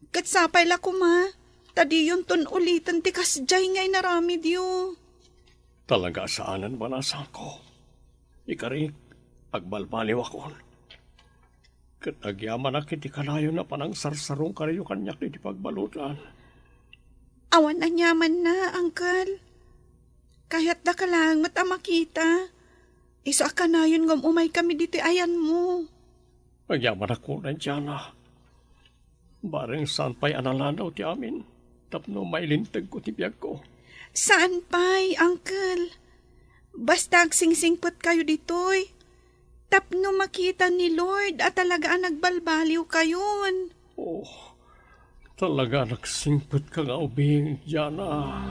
Ket sapay la koma, ta diyonton uliten ti kasdiay nga inaramidyo. Talaga a saanen, banasangko. Ikarik, agbalbaliwakon. Ket agyamanak iti kanayon a panangsarsarong kanayo kaniak iti pagbaludan. Awan aniamanna, Uncle. Kayatdaka laeng met a makita. Isu a kanayon nga um-umaykami ditoy ayanmo. Agyamanak unay, Diana. Bareng saan pay a nalanaw ti amin tapno mailintegko ti biagko. Saan pay, Uncle. Basta agsingsingpetkayo ditoy tapno makita ni Lord a talaga a nagbalbaliwkayon. Oh, talaga a nagsingpetka nga ubing, Diana.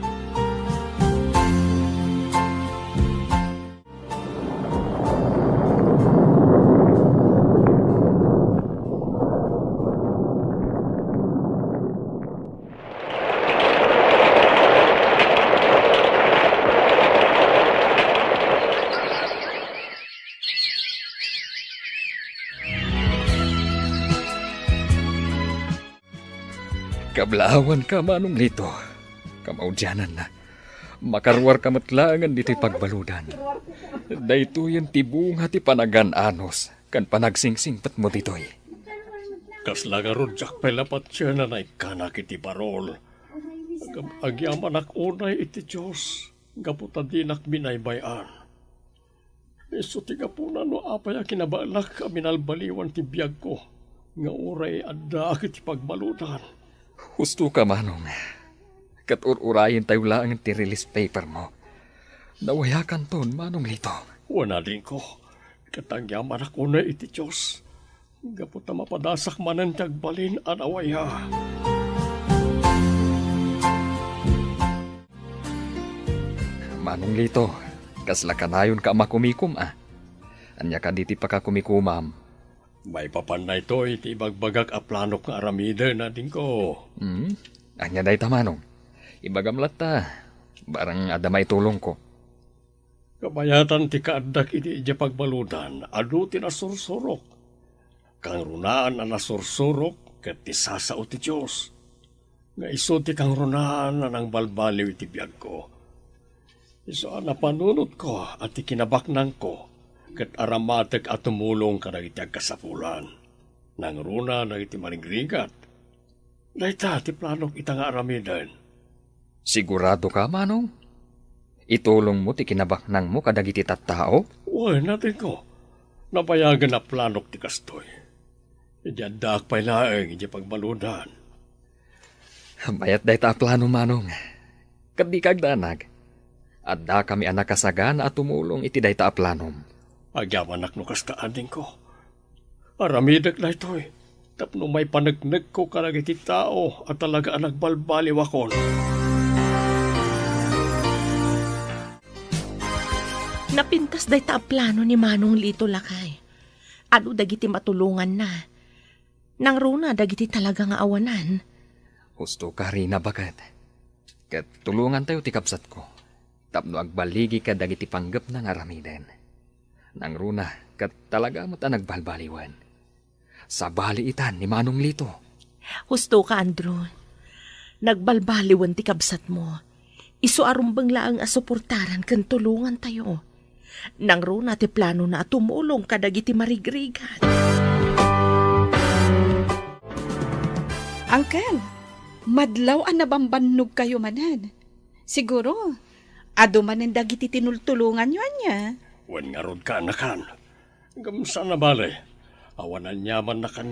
Kablaawanka, Manong Lito. Kamaudiananna, makaruarka met laengen ditoy pagbaludan. Daytoyen ti bunga ti panagaan-anos ken panagsingsingpetmo ditoy. Kasla ngarud diak pay la patien a naikkanak iti barol. Ngem agyamanak unay iti Dios gapu ta dinak binaybay-an. Isu ti gapuna no apay a kinabaelak a binalbaliwan ti biagko nga uray addaak iti pagbaludan. Husto ka, Manong. Ket ur-urayentayo laeng ti release paper mo. Nawayakanton, Manong Lito. Wen, adingko, ket agyamanak unay iti Dios. Gapu ta mapadasak manen ti agbalin a nawaya. Manong Lito, kasla kanayonka a makumikom, a? Ania kadi ti pakakumikomam? Maipapan daytoy ti ibagbagak a planok nga aramiden, adingko. Hmm? Ania dayta, Manong? Ibagam latta, barang adda maitulongko. Kabayatan ti kaaddak iti idiay pagbaludan, adu ti nasursurok. Kangrunaan a nasursurok ket ti sasao ti Dios. Nga isu ti kangrunaan a nangbalbaliw iti biagko. Isu a napanunotko a ti kinabaknangko ket aramatek a tumulong kadagiti agkasapulan. Nangruna dagiti marigrigat. Dayta ti planok ita nga aramiden. Sigurado ka, Manong? Itulong mo ti kinabaknang mo kadagiti tattao? Wen, adingko. Nabayagen a planok ti kastoy. Idi addaak pay laeng idiay pagbaludan. Mayat dayta a plano, Manong. Ket dika agdanag. Addakami a nakasagana a tumulong iti dayta a planom. Agyamanak no kasta, adingko. Aramidek daytoy tapno maipaneknekko kadagiti tao a talaga a nagbalbaliwakon. Napintas dayta a plano ni Manong Lito, lakay. Adu dagiti matulonganna. Nangruna dagiti talaga nga awanan. Husto ka, Rina, baket. Ket tulongantayo ti kabsatko tapno agballigi kadagiti panggepna nga aramiden. Nangruna ket talaga met a nagbalbaliwen. Sabali itan ni Manong Lito. Husto ka, Andrew. Nagbalbaliwen ti kabsatmo. Isu a rumbeng laeng a suportaran ken tulongantayo. Nangruna ti planona a tumulong kadagiti marigrigat. Uncle, madlaw a nabambannogkayo manen. Siguro, adu manen dagiti tinultulonganyo, ania? Wen ngarud, kaanakan. Ngem saan a bale. Awan aniamanna kaniak.